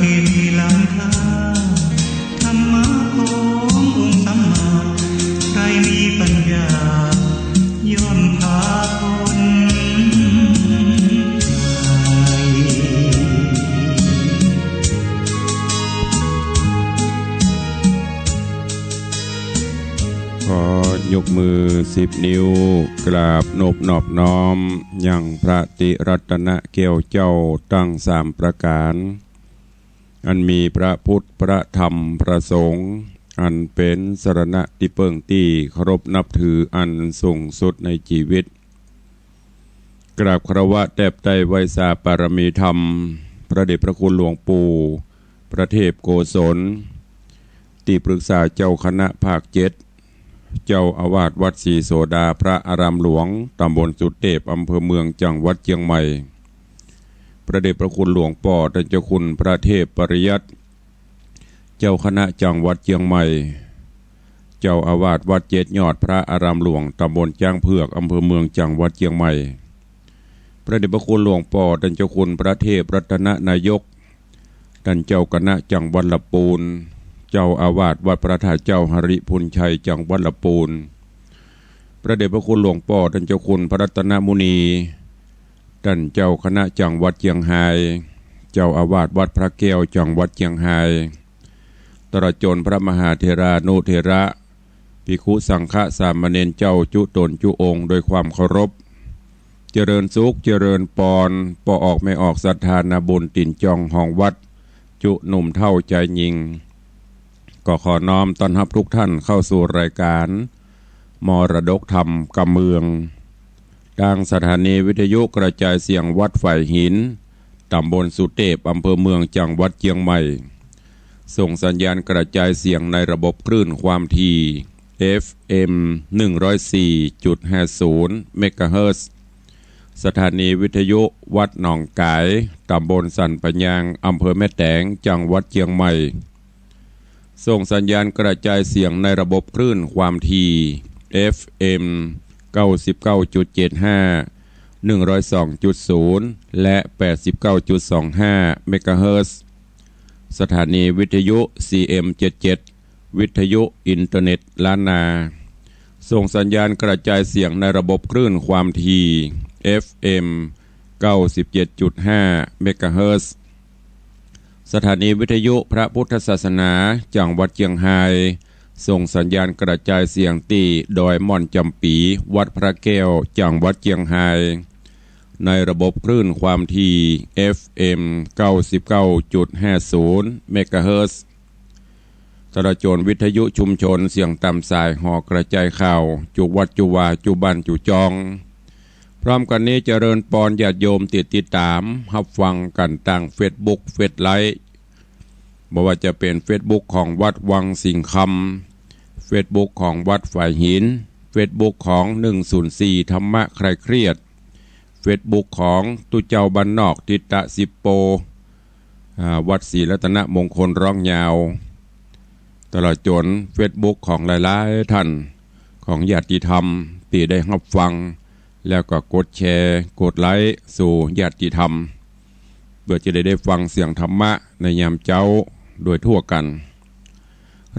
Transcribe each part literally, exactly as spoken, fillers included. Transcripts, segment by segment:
มีล้ำค่า ธรรมะขององค์สัมมา ใครมีปัญญา ย่อมพาพ้นภัย ขอยกมือสิบนิ้ว กราบนบนอบน้อม ยังพระติรัตนะแก้วเจ้าตังสามประก๋าน อันมีพระพุทธ พระธรรม พระสงฆ์ อันเป๋นสรณะตี้เปิ้งตี้เคารพนับถืออันสูงสุดในจีวิต กราบคารวะแตบใต้ไหว้สาปารมีธรรม พระเดชพระคุณหลวงปู่ พระเทพโกศล ตี้ปรึกษาเจ้าคณะภาคเจ็ด เจ้าอาวาสวัดศรีโสดา พระอารามหลวง ตำบลสุเตพ อำเภอเมือง จังหวัดเจียงใหม่ พระเดชพระคุณหลวงป้อต้านเจ้าคุณพระเทพปริยัติ เจ้าคณะจังหวัดเจียงใหม่ เจ้าอาวาสวัดเจ็ดยอด พระอารามหลวง ตำบลจ๊างเผือก อำเภอเมือง จังหวัดเจียงใหม่ พระเดชพระคุณหลวงป้อต้านเจ้าคุณพระเทพรัตนนายก ต้านเจ้าคณะจังหวัดละปูน เจ้าอาวาสวัดพระธาตุเจ้าหริภุญชัย จังหวัดละปูน พระเดชพระคุณหลวงป้อต้านเจ้าคุณพระรัตนมุนี ต้านเจ้าคณะจังหวัดเจียงฮาย เจ้าอาวาสวัดพระแก้ว จังหวัดเจียงฮาย ตลอดจ๋นพระมหาเถรานุเถระ ภิกขุสังฆะสามเณรเจ้าจุ๊ต๋นจุ๊องค์โดยความเคารพ เจริญสุขเจริญปอน ป้อออกแม่ออกศรัทธานาบุญตี๋นจองหองวัด จุ๊หนุ่มเฒ่าจายญิง ก็ขอน้อมต้อนฮับทุกท่านเข้าสู่รายการมรดกธรรมกำเมือง ตางสถานีวิทยุกระจายเสียงวัดฝายหิน ตำบลสุเตพ อำเภอเมือง จังหวัดเจียงใหม่ ส่งสัญญาณกระจายเสียงในระบบคลื่นความถี่ เอฟเอ็ม หนึ่งร้อยสี่จุดห้าศูนย์ เมกะเฮิรตซ์ สถานีวิทยุวัดหนองก๋าย ตำบลสันป่ายาง อำเภอแม่แตง จังหวัดเจียงใหม่ ส่งสัญญาณกระจายเสียงในระบบคลื่นความถี่ เอฟเอ็ม เก้าสิบเก้าจุดเจ็ดห้า หนึ่งร้อยสองจุดศูนย์ และ แปดสิบเก้าจุดสองห้า เมกะเฮิรตซ์ สถานีวิทยุ ซีเอ็มเจ็ดเจ็ด วิทยุอินเทอร์เน็ตล้านนา ส่งสัญญาณกระจายเสียงในระบบคลื่นความถี่ เอฟเอ็ม เก้าสิบเจ็ดจุดห้า เมกะเฮิรตซ์ สถานีวิทยุพระพุทธศาสนา จังหวัดเจียงฮาย ส่งสัญญาณกระจายเสียงตี้ดอยม่อนจ๋ำปี๋ วัดพระแก้ว จังหวัดเจียงฮาย ในระบบคลื่นความถี่ เอฟเอ็ม เก้าสิบเก้าจุดห้าศูนย์ เมกะเฮิรตซ์ ตลอดจ๋นวิทยุชุมชนเสียงต๋ามสายหอกระจายข่าว จุวัดจุวาจุบ้านจุจอง พร้อมกั๋นนี้เจริญปอนญาติโยมตี้ติดต๋ามฮับฟังกั๋นตางเฟซบุ๊ก เฟซไลฟ์ บ่ว่าจะเป๋นเฟซบุ๊กของวัดวังสิงห์คำ เฟซบุ๊กของวัดฝายหิน เฟซบุ๊กของหนึ่งศูนย์สี่ธรรมะคลายเครียด เฟซบุ๊กของตุ๊เจ้าบ้านนอกทิตะสิบโป อ่า วัดศรีรัตนมงคลร้องยาว ตลอดจ๋นเฟซบุ๊กของหลายๆ ท่าน ของญาติธรรมตี้ได้ฮับฟัง แล้วก็กดแชร์ กดไลค์สู่ญาติธรรม เปื้อจะได้ ได้ฟังเสียงธรรมะในยามเจ๊าโดยทั่วกั๋น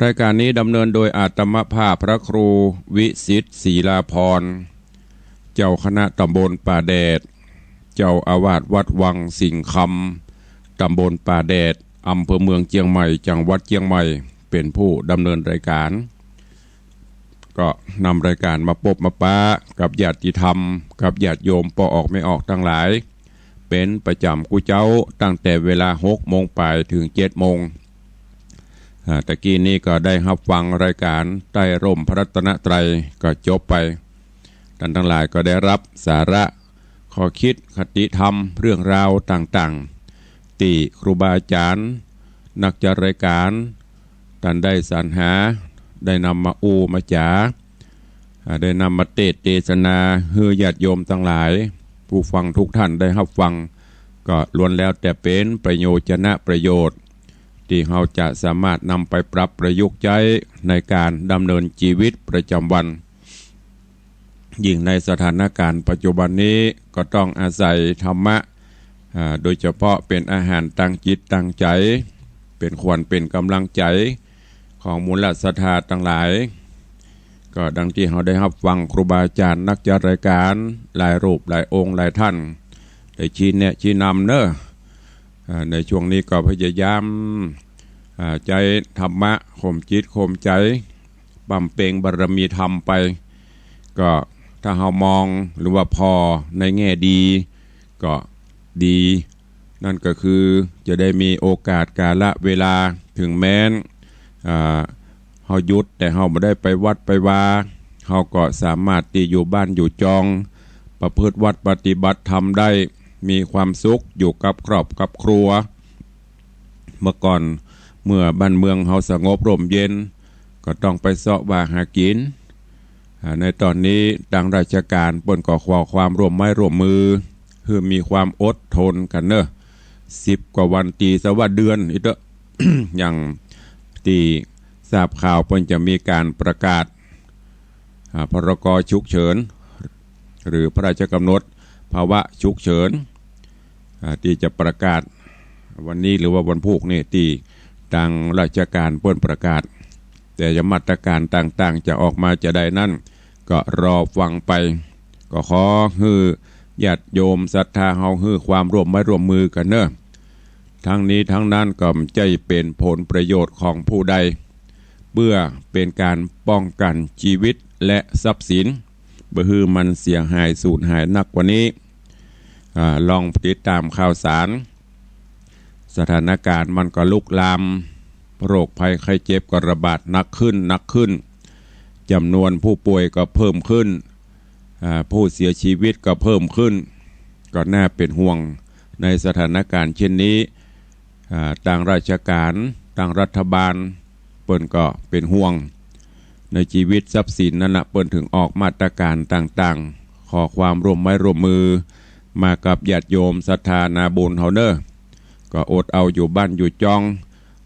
รายการนี้ดำเนินโดยอาตมาภาพพระครูวิสิทธิ์ ศรีลาภรณ์ เจ้าคณะตำบลป่าแดด เจ้าอาวาสวัดวังสิงห์คำ ตำบลป่าแดด อำเภอเมืองเจียงใหม่ จังหวัดเจียงใหม่ เป๋นผู้ดำเนินรายการ ก็นำรายการมาปบมาปะกับญาติธรรม กับญาติโยมป้อออกแม่ออกตังหลาย เป๋นประจ๋ำกู้เจ๊า ตั้งแต่เวลาหกโมงไปถึงเจ็ดโมง อ่า ตะกี้นี้ก็ได้ฮับฟังรายการใต้ร่มพระรัตนตรัยก็จบไป ต้านตังหลายก็ได้ฮับสาระ ข้อคิดคติธรรมเรื่องราวต่างๆ ตี้ครูบาอาจ๋ารย์ นักจัดรายการ ต้านได้สรรหา ได้นำมาอู้มาจ๋า อ่า ได้นำมาเตสน์เตสนาหื้อญาติโยมตังหลาย ผู้ฟังทุกท่านได้ฮับฟัง ก็ล้วนแล้วแต่เป๋นประโยชนะประโยชน์ ตี้เฮาจะสามารถนำไปปรับประยุกต์ใจ๊ในก๋านดำเนินจีวิตประจ๋ำวัน ยิ่งในสถานก๋ารณ์ปัจจุบันนี้ก็ต้องอาศัยธรรมะ อ่า โดยเฉพาะเป๋นอาหารตางจิตตางใจ๋ เป็นขวัญเป็นก๋ำลังใจ๋ของหมู่ศรัทธาตังหลาย ก็ดังตี้เฮาได้ฮับฟังครูบาอาจ๋ารย์นักจัดรายก๋านหลายรูปหลายองค์หลายต้าน ได้ชี้แนะชี้นำเนาะ อ่า ในช่วงนี้ก็พยายาม อ่า ใจ๊ธรรมะข่มจิตข่มใจ๋ บำเพ็ญบารมีธรรมไป ก็ถ้าเฮามองหรือว่าผ่อในแง่ดีก็ดี นั่นก็คือจะได้มีโอกาสกาละเวลา เถิงแม้น อ่า เฮาหยุดแต่เฮาบ่ได้ไปวัดไปวา เฮาก็สามารถตี้อยู่บ้านอยู่จอง ประพฤติวัตรปฏิบัติธรรมได้ มีความสุขอยู่กับครอบกับครัว เมื่อก่อนเมื่อบ้านเมืองเฮาสงบร่มเย็น ก็ต้องไปเซาะว่าหากิ๋น อ่า ในต๋อนนี้ตางราชก๋านเปิ้นก็ขอความร่วมไม้ร่วมมือ หื้อมีความอดทนกั๋นเนาะ สิบกว่าวัน ตี้ซะว่าเดือนอี้เต๊อะ อย่างตี้ทราบข่าวเปิ้นจะมีก๋านประกาศ อ่า พ.ร.ก. ฉุกเฉิน หรือพระราชกำหนดภาวะฉุกเฉิน อ่า ตี้จะประกาศวันนี้หรือว่าวันพูกนี่ ตี้ตางราชก๋านเปิ้นประกาศ แต่จะมาตรก๋านต่างๆ จะออกมาจาใดนั้น ก็รอฟังไป ก็ขอหื้อญาติโยมศรัทธาเฮาหื้อความร่วมไม้ร่วมมือกั๋นเนาะ ทั้งนี้ทั้งนั้นก็บ่ใจ้เป๋นผลประโยชน์ของผู้ใด เปื้อเป๋นก๋านป้องกั๋นจีวิตและทรัพย์สิน บ่หื้อมันเสียหายสูญหายนักกว่านี้ อ่า ลองติดต๋ามข่าวสาร สถานก๋านมันก็ลุกลาม โรคภัยไข้เจ็บก็ระบาดหนักขึ้น หนักขึ้น จ๋ำนวนผู้ป่วยก็เพิ่มขึ้น อ่า ผู้เสียชีวิตก็เพิ่มขึ้น ก็น่าเป๋นห่วงในสถานก๋านเช่นนี้ อ่า ตางราชก๋าน ตางรัฐบาล เปิ้นก็เป๋นห่วงในจีวิตทรัพย์สินนั่นละ เปิ้นเถิงออกมาตรก๋านต่างๆ ขอความร่วมไม้ร่วมมือมากับญาติโยมศรัทธานาบุญเฮาเนาะ ก็อดเอาอยู่บ้านอยู่จอง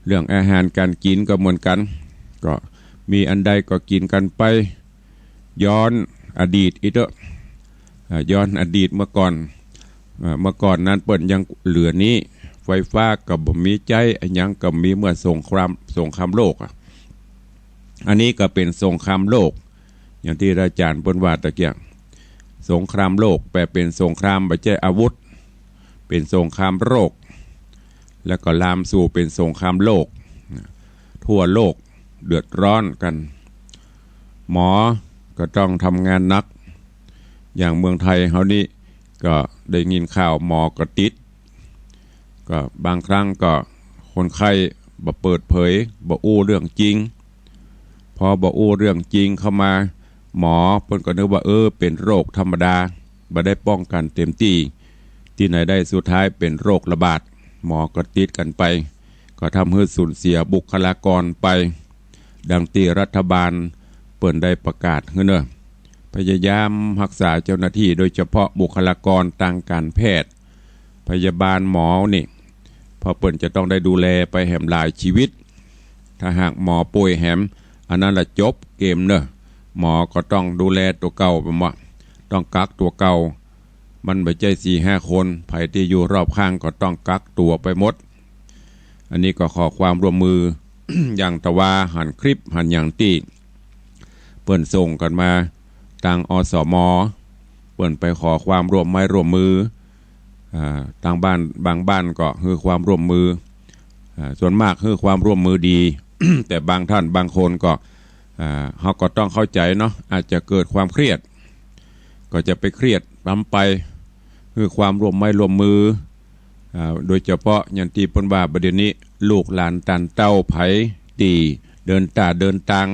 เรื่องอาหารก๋านกิ๋นก็เหมือนกั๋น ก็มีอันใดก็กิ๋นกั๋นไป ย้อนอดีตอี้เต๊อะ อ่า ย้อนอดีตเมื่อก่อน อ่า เมื่อก่อนนั้นเปิ้นยังเหลือนี้ ไฟฟ้าก็บ่มีใจ๊ อะหยังก็มีเมื่อสงคราม สงครามโลกอะ อันนี้ก็เป๋นสงครามโลก อย่างตี้อาจ๋ารย์เปิ้นว่าตะเกียะ สงครามโลก แปลเป๋นสงครามบ่ใจ้อาวุธ เป๋นสงครามโรค แล้วก็ลามสู่เป๋นสงครามโลก ทั่วโลกเดือดร้อนกั๋น หมอก็ต้องทำงานหนัก อย่างเมืองไทยเฮานี่ก็ได้ยินข่าวหมอก็ติด ก็บางครั้งก็คนไข้บ่เปิดเผย บ่อู้เรื่องจริง พอบ่อู้เรื่องจริงเข้ามา หมอเปิ้นก็นึกว่า เออ เป๋นโรคธรรมดา บ่ได้ป้องกั๋นเต็มตี้ ตี้ไหนได้สุดท้ายเป๋นโรคระบาด หมอก็ติดกั๋นไป ก็ทำหื้อสูญเสียบุคลากรไป ดังตี้รัฐบาลเปิ้นได้ประกาศหื้อเนาะ พยายามฮักษาเจ้าหน้าตี้ โดยเฉพาะบุคลากรตางก๋านแพทย์ พยาบาลหมอนี่ เพราะเปิ้นจะต้องได้ดูแลไปแหมหลายจีวิต ถ้าหากหมอป่วยแหม อันนั้นละจบเกมเนาะ หมอก็ต้องดูแลตั๋วเก่า แปลว่าต้องกักตั๋วเก่า มันบ่ใจ้สี่ห้าคน ใผตี้อยู่รอบข้างก็ต้องกักตั๋วไปหมด อันนี้ก็ขอความร่วมมือ อย่างตะวาหันคลิปหันหยังตี้เปิ้นส่งกั๋นมาตาง อสม เปิ้นไปขอความร่วมไม้ร่วมมือ อ่า ตางบ้าน บางบ้านก็หื้อความร่วมมือ อ่า ส่วนมากหื้อความร่วมมือดี แต่บางท่านบางคนก็ อ่า เฮาก็ต้องเข้าใจ๋เนาะ อาจจะเกิดความเครียด ก็จะไปเครียดนำไป หื้อความร่วมไม้ร่วมมือ อ่า โดยเฉพาะอย่างตี้เปิ้นว่าบ่าเดี่ยวนี้ ลูกหลานต้านเต้าใผตี้เดินต้าเดินตาง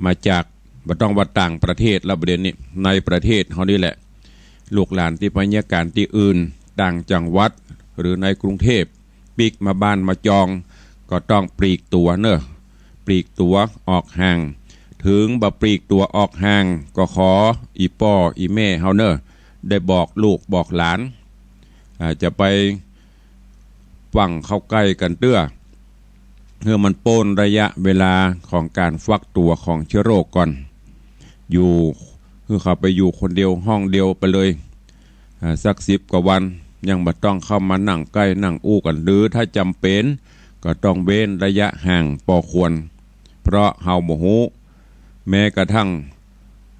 มาจาก บ่ต้องว่าต่างประเทศแล้ว บ่าเดี่ยวนี้ในประเทศเฮานี่แหละ ลูกหลานตี้ไปเยียะก๋านตี้อื่น ต่างจังหวัด หรือในกรุงเทพ ปิ๊กมาบ้านมาจอง ก็ต้องปลีกตั๋วเนาะ ปลีกตั๋วออกห่าง เถิงบ่ปลีกตั๋วออกห่าง ก็ขออี่ป้ออี่แม่เฮาเนาะ ได้บอกลูกบอกหลาน อ่า จะไปฟั่งเข้าใก้กั๋นเตื้อ หื้อมันป๊นระยะเวลาของก๋านฟักตั๋วของเชื้อโรคก่อน อยู่ หื้อเขาไปอยู่คนเดียวห้องเดียวไปเลย อ่า สักสิบกว่าวัน ยังบ่ต้องเข้ามานั่งใก้นั่งอู้กั๋น หรือถ้าจ๋ำเป๋น ก็ต้องเว้นระยะห่างปอควร เพราะเฮาบ่ฮู้ แม้กระทั่ง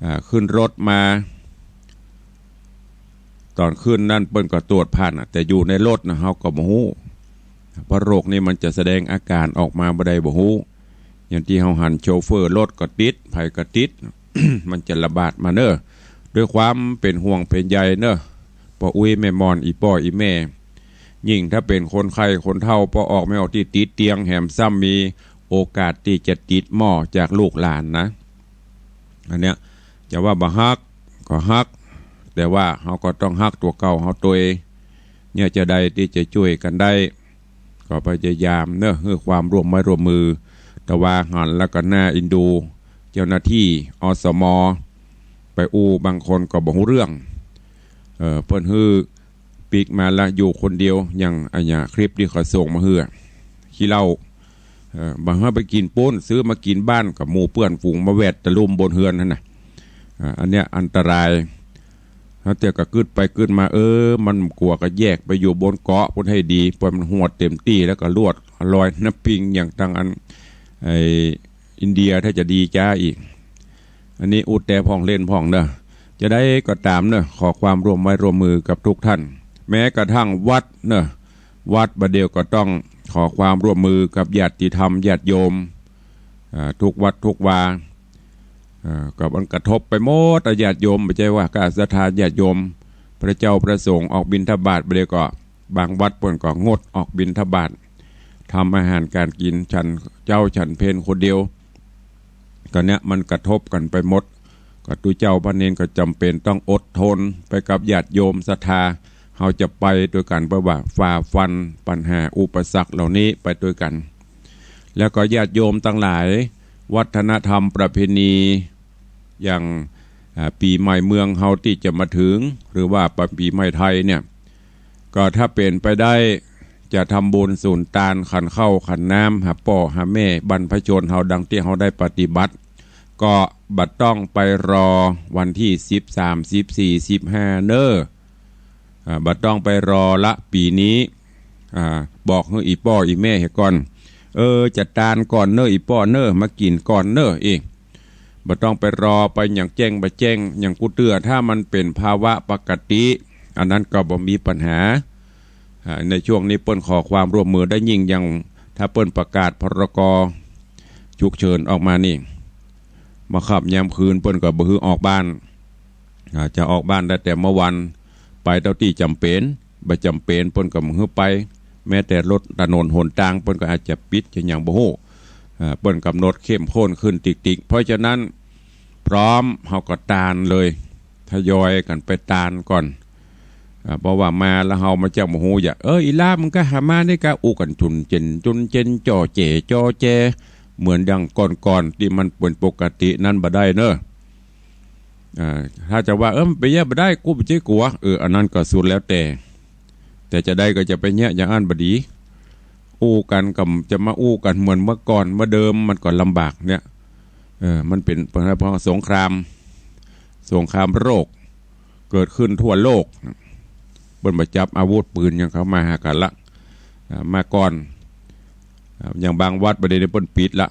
อ่า ขึ้นรถมา ต๋อนขึ้นนั้นเปิ้นก็ตรวจผ่านน่ะ แต่อยู่ในรถน่ะเฮาก็บ่ฮู้ เพราะโรคนี้มันจะแสดงอาการออกมาบ่ใดบ่ฮู้ อย่างตี้เฮาหันโชเฟอร์รถก็ติด ใผก็ติด มันจะระบาดมาเน่อ ด้วยความเป๋นห่วงเป๋นใยเน่อ ป้ออุ๊ยแม่หมอน อี่ป้ออี่แม่ ยิ่งถ้าเป๋นคนแก่คนเฒ่า ป้อออกแม่ออกตี้ติดเตียง แหมซ้ำมีโอกาสตี้จะติดหม้อจากลูกหลานนะ อันเนี้ยจะว่าบ่ฮักก็ฮัก แต่ว่าเฮาก็ต้องฮักตั๋วเก่าเฮาตวย เนี่ยจะใดตี้จะจ้วยกั๋นได้ ก็พยายามเน่อ หื้อความร่วมไม้ร่วมมือ แต่ว่าหันแล้วก็น่าเอ็นดู เจ้าหน้าตี้ อสม ไปอู้บางคนก็บ่ฮู้เรื่อง เอ่อ เปิ้นหื้อปิ๊กมาละอยู่คนเดียว อย่างอะหยังคลิปตี้เขาส่งมาหื้อ ขี้เหล้า เอ่อ บ่หื้อไปกิ๋นปู๊น ซื้อมากิ๋นบ้านกับหมู่เปื้อนฝูงมาแวดตะลุมบนเฮือนหั้นน่ะ อ่า อันเนี้ยอันตราย แล้วแต่ก็กึ๊ดไปกึ๊ดมา เออ มันกั๋วก็แยกไปอยู่บนเกาะปู๊นให้ดี ปล่อยมันฮวดเต๋มตี้ แล้วก็ลวดลอยน้ำปิงอย่างตังอัน ไอ้ อินเดียถ้าจะดีจ๊าอีก อันนี้อู้แต่พ่องเล่นพ่องเน่อ จะใดก็ต๋ามเน่อ ขอความร่วมไม้ร่วมมือกับทุกท่าน แม้กระทั่งวัดเน่อ วัดบ่าเดี่ยวก็ต้องขอความร่วมมือกับญาติธรรมญาติโยม อ่า ทุกวัดทุกวา อ่า ก็มันกระทบไปหมดอะญาติโยม บ่ใจ้ว่าก้าศรัทธาญาติโยม พระเจ้าพระสงฆ์ออกบิณฑบาตบ่าเดี่ยวก็ บางวัดเปิ้นก็งดออกบิณฑบาต ทำอาหารก๋านกิ๋น ฉันเจ๊าฉันเพลคนเดียว ก็เนี่ยมันกระทบกั๋นไปหมด ก็ตุ๊เจ้าพระเณรก็จ๋ำเป๋นต้องอดทนไปกับญาติโยมศรัทธา เฮาจะไปตวยกั๋น เปื้อว่าฝ่าฟันปัญหาอุปสรรคเหล่านี้ไปตวยกั๋น แล้วก็ญาติโยมตังหลาย วัฒนธรรมประเพณี อย่าง อ่า ปี๋ใหม่เมืองเฮาตี้จะมาเถิง หรือว่าปี๋ใหม่ไทยเนี่ย ก็ถ้าเป๋นไปได้ จะทำบุญสุนตานขันข้าวขันน้ำ หาป้อหาแม่บรรพชนเฮาดังตี้เฮาได้ปฏิบัติ ก็บ่ต้องไปรอวันตี้สิบสาม สิบสี่ สิบห้าเน่อ อ่า บ่ต้องไปรอละปี๋นี้ อ่า บอกหื้ออี่ป้ออี่แม่เหียก่อน เออ จะตานก่อนเน่ออี่ป้อเน่อ มากิ๋นก่อนเน่อ เอ บ่ต้องไปรอไปหยังแจ้งบ่แจ้งหยังกู้เตื้อ ถ้ามันเป๋นภาวะปกติ อันนั้นก็บ่มีปัญหา อ่า ในช่วงนี้เปิ้นขอความร่วมมือได้ยิ่ง อย่างถ้าเปิ้นประกาศ พรก ฉุกเฉินออกมานี่ บ่ค่ำยามคืนเปิ้นก็บ่หื้อออกบ้าน อ่า จะออกบ้านได้แต่เมื่อวัน ไปเต้าตี้จ๋ำเป๋น บ่จ๋ำเป๋นเปิ้นก็บ่หื้อไป แม้แต่รถถนนหนตางเปิ้นก็อาจจะปิดจะหยังบ่ฮู้ อ่า เปิ้นก๋ำหนดเข้มข้นขึ้นติ๊กๆ เพราะฉะนั้น พร้อมเฮาก็ตานเลย ทยอยกั๋นไปตานก่อน อ่า เพราะว่ามาแล้วเฮามาจักบ่ฮู้ อย่า เออ อี่ล้ามึงก็หามานี่ก็อู้กั๋นจุนเจ๋นจุนเจ๋น จ่อแจ๋จ่อแจ๋ เหมือนดังก่อนๆ ตี้มันเป๋นปกตินั้นบ่ได้เน่อ อ่า ถ้าจะว่า เออ มันเป๋นเยียะบ่ได้ กูบ่ใจ้กั๋ว เออ อันนั้นก็สุดแล้วแต่ แต่จะใดก็จะไปเยียะอย่างอั้นบ่ดี อู้กั๋นก็จะมาอู้กั๋นเหมือนเมื่อก่อนเมื่อเดิม มันก็ลำบากเนี่ย เออ มันเป๋น เพราะสงคราม สงครามโลก เกิดขึ้นทั่วโลก เปิ้นบ่จับอาวุธปืนหยังเข้ามาหากั๋นละ อ่า มาก่อน อ่า อย่างบางวัดบ่าเดี่ยวนี้เปิ้นปิดละ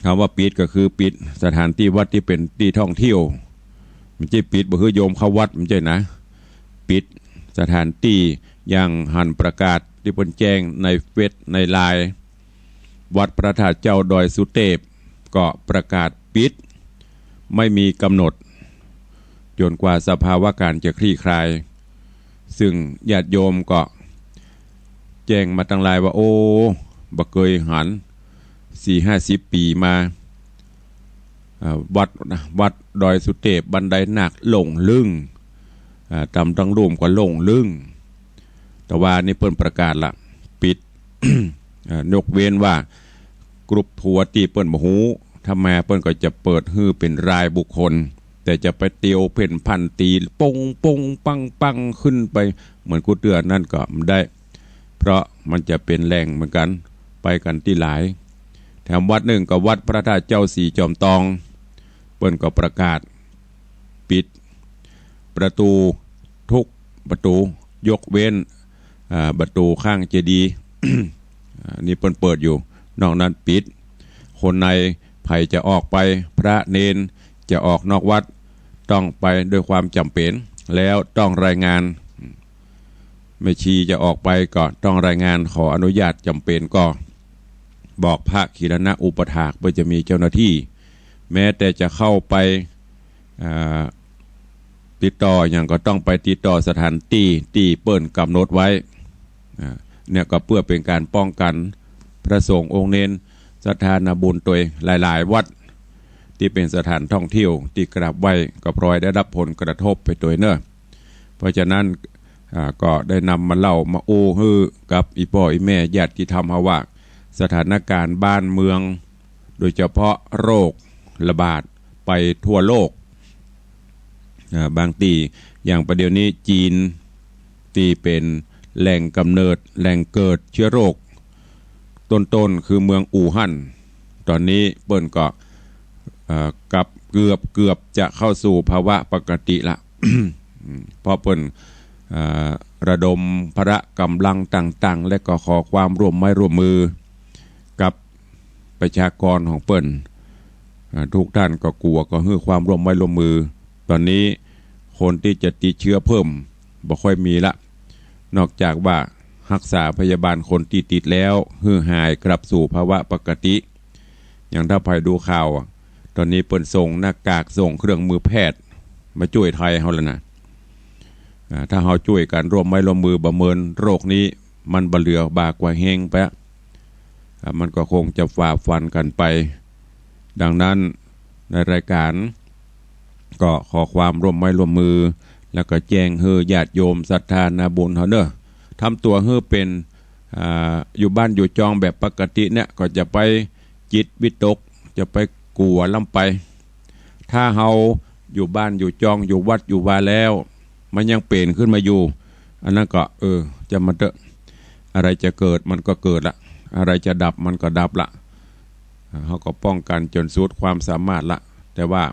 กำว่าปิดก็คือปิดสถานตี้วัดตี้เป๋นตี้ท่องเที่ยว บ่ใจ้ปิดบ่หื้อโยมเข้าวัด บ่ใจ้นะ ปิดสถานตี้ อย่างหันประกาศตี้เปิ้นแจ้งในเฟซในไลน์ วัดพระธาตุเจ้าดอยสุเตพก็ประกาศปิด ไม่มีกำหนด จ๋นกว่าสภาวะก๋ารจะคลี่คลาย ซึ่งญาติโยมก็แจ้งมาตังหลายว่า โอ้ บ่เกยหัน สี่ห้าสิบปี๋มา อ่า วัด วัดดอยสุเตพ บันไดนาคโล่งลึ่ง อ่า ต๋ามตังลุ่มก็โล่งลึ่ง แต่ว่านี่เปิ้นประกาศละ ปิด อ่า ยกเว้นว่ากรุ๊ปทัวร์ตี้เปิ้นบ่ฮู้ ถ้ามาเปิ้นก็จะเปิดหื้อเป๋นรายบุคคล แต่จะไปเตียวเพ่นพ่านตี๋ ปง ปง ปัง ปัง ขึ้นไปเหมือนกู้เตื้อนั้นก็บ่ได้ เพราะมันจะเป๋นแหล่งเหมือนกั๋น ไปกั๋นตี้หลาย แถมวัดนึ่งก็วัดพระธาตุเจ้าสี่จอมตอง เปิ้นก็ประกาศปิดประตู๋ทุกประตู๋ ยกเว้น อ่า ประตู๋ข้างเจดีย์ อ่า นี่เปิ้นเปิดอยู่ นอกนั้นปิด คนใน ใผจะออกไป พระเณรจะออกนอกวัด ต้องไปด้วยความจ๋ำเป๋น แล้วต้องรายงาน แม่ชีจะออกไปก็ต้องรายงาน ขออนุญาตจ๋ำเป๋นก็บอกพระขีรณะอุปัฏฐาก เปิ้นจะมีเจ้าหน้าตี้ แม้แต่จะเข้าไป อ่า ติดต่อหยังก็ต้องไปติดต่อสถานตี้ตี้เปิ้นก๋ำหนดไว้ อ่า เนี่ยก็เปื้อเป๋นก๋านป้องกั๋นพระสงฆ์องค์เณรศรัทธานาบุญตวย หลายๆ วัดตี้เป๋นสถานท่องเที่ยวตี้กราบไหว้ก็ปลอยได้ฮับผลกระทบไปตวยเน่อ เพราะฉะนั้น อ่า ก็ได้นำมาเล่ามาอู้หื้อกับอี่ป้ออี่แม่ญาติธรรมเฮาว่า สถานก๋ารณ์บ้านเมือง โดยเฉพาะโรคระบาดไปทั่วโลก อ่า บางตี้อย่างประเดี๋ยวนี้จีนตี้เป๋นแหล่งก๋ำเนิดแหล่งเกิดเชื้อโรค ต้นๆ คือเมืองอู่ฮั่น ต๋อนนี้เปิ้นก็ เอ่อ กลับเกือบ เกือบจะเข้าสู่ภาวะปกติละ อืม เพราะเปิ้น เอ่อ ระดมพละก๋ำลังต่างๆ และก็ขอความร่วมไม้ร่วมมือกับประชากรของเปิ้น อ่า ทุกท่านก็กั๋วก็หื้อความร่วมไม้ร่วมมือ ต๋อนนี้คนตี้จะติดเชื้อเพิ่มบ่ค่อยมีละ นอกจากว่าฮักษาพยาบาลคนตี้ติดแล้ว หื้อหายกลับสู่ภาวะปกติ อย่างถ้าใผดูข่าวอะ ต๋อนนี้เปิ้นส่งหน้ากาก ส่งเครื่องมือแพทย์มาจ้วยไทยเฮาแล้วนะ อ่า ถ้าเฮาจ้วยกั๋นร่วมไม้ร่วมมือบ่เมินโรคนี้ มันบ่เหลือบากว่าแฮงไปอะ อ่า มันก็คงจะฝ่าฟันกั๋นไป ดังนั้นในรายก๋ารก็ขอความร่วมไม้ร่วมมือ แล้วก็แจ้งหื้อญาติโยมศรัทธานาบุญเฮาเน่อ ทำตั๋วหื้อเป๋น อ่า อยู่บ้านอยู่จองแบบปกติเนี่ย ก็จะไปจิตวิตก จะไปกั๋วล้ำไป ถ้าเฮาอยู่บ้านอยู่จองอยู่วัดอยู่วาแล้ว มันยังเป๋นขึ้นมาอยู่ อันนั้นก็ เออ จะมันเต๊อะ อะไรจะเกิดมันก็เกิดละ อะไรจะดับมันก็ดับละ อ่า เฮาก็ป้องกั๋นจ๋นสุดความสามารถละ แต่ว่า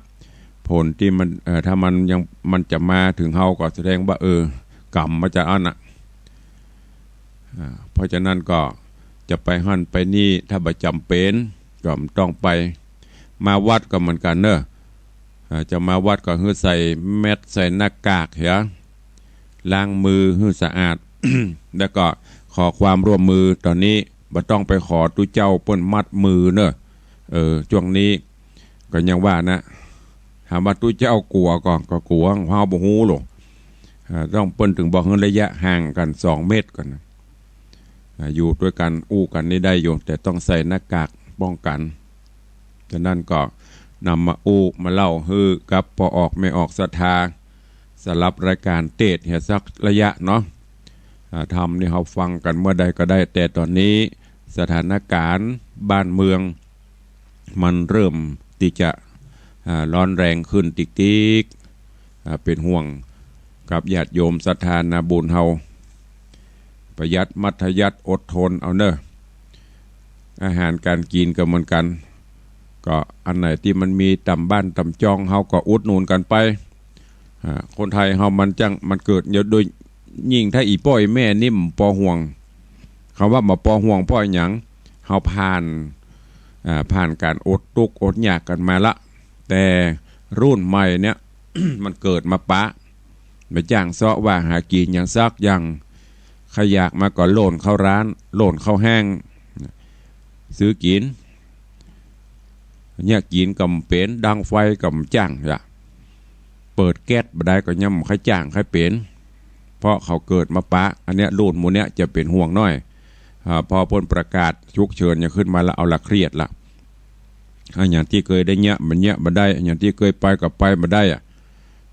ผลตี้มัน เอ่อ ถ้ามันยัง มันจะมาเถิงเฮาก็แสดงว่า เออ ก๋รรมมันจะอั้นน่ะ อ่า เพราะฉะนั้นก็จะไปหั้นไปนี่ ถ้าบ่จ๋ำเป๋นก็บ่ต้องไป มาวัดก็เหมือนกั๋นเน่อ อ่า จะมาวัดก็หื้อใส่แมสก์ ใส่หน้ากากเหีย ล้างมือหื้อสะอาด แล้วก็ขอความร่วมมือ ต๋อนนี้บ่ต้องไปขอตุ๊เจ้าเปิ้นมัดมือเน่อ เออ จ้วงนี้ ก็ยังว่านะ ถามว่าตุ๊เจ้ากั๋วก่อ ก็กั๋ว เฮาบ่ฮู้หรอก อ่า ต้องเปิ้นเถิงบอกหื้อระยะห่างกั๋นสองเมตรก่อนนะ อ่า อยู่ตวยกั๋น อู้กั๋นนี่ได้อยู่ แต่ต้องใส่หน้ากากป้องกั๋น ฉะนั้นก็นำมาอู้มาเล่าหื้อกับป้อออกแม่ออกศรัทธา สำหรับรายก๋ารเตสน์เหียสักระยะเนาะ อ่า ธรรมนี่เฮาฟังกั๋นเมื่อใดก็ได้ แต่ต๋อนนี้สถานก๋ารณ์บ้านเมือง มันเริ่มตี้จะ อ่า ร้อนแรงขึ้นติ๊กๆ อ่า เป๋นห่วงกับญาติโยมศรัทธานาบุญเฮา ประหยัดมัธยัสถ์อดทนเอาเน่อ อาหารก๋านกิ๋นก็เหมือนกั๋น ก็อันไหนตี้มันมีต๋ามบ้านต๋ามจองเฮาก็อุดหนุนกั๋นไป อ่า คนไทยเฮามันจั้ง มันเกิด โดยยิ่งถ้าอี่ป้ออี่แม่นี่บ่ปอห่วง กำว่าบ่ปอห่วงเพราะอะหยัง เฮาผ่าน อ่า ผ่านก๋านอดตุ๊กอดยากกั๋นมาละ แต่รุ่นใหม่เนี่ย มันเกิดมาปะ บ่จ้างเซาะว่าหากิ๋นหยังสักอย่าง ใผอยากมาก็โล่นเข้าร้าน โล่นเข้าห้าง ซื้อกิ๋น เนี่ยกิ๋นก็บ่เป๋น ดังไฟก็บ่จ้างละ เปิดแก๊สบ่ได้ก็ยังบ่ใค่จ้างใค่เป๋น เพราะเขาเกิดมาปะ อันเนี้ยรุ่นหมู่เนี้ยจะเป๋นห่วงหน้อย อ่า พอเปิ้นประกาศฉุกเฉินหยังขึ้นมาแล้ว เอาละ เครียดละ อ่า อย่างตี้เกยได้เยียะบ่เยียะบ่ได้ อย่างตี้เกยไปก็ไปบ่ได้อะ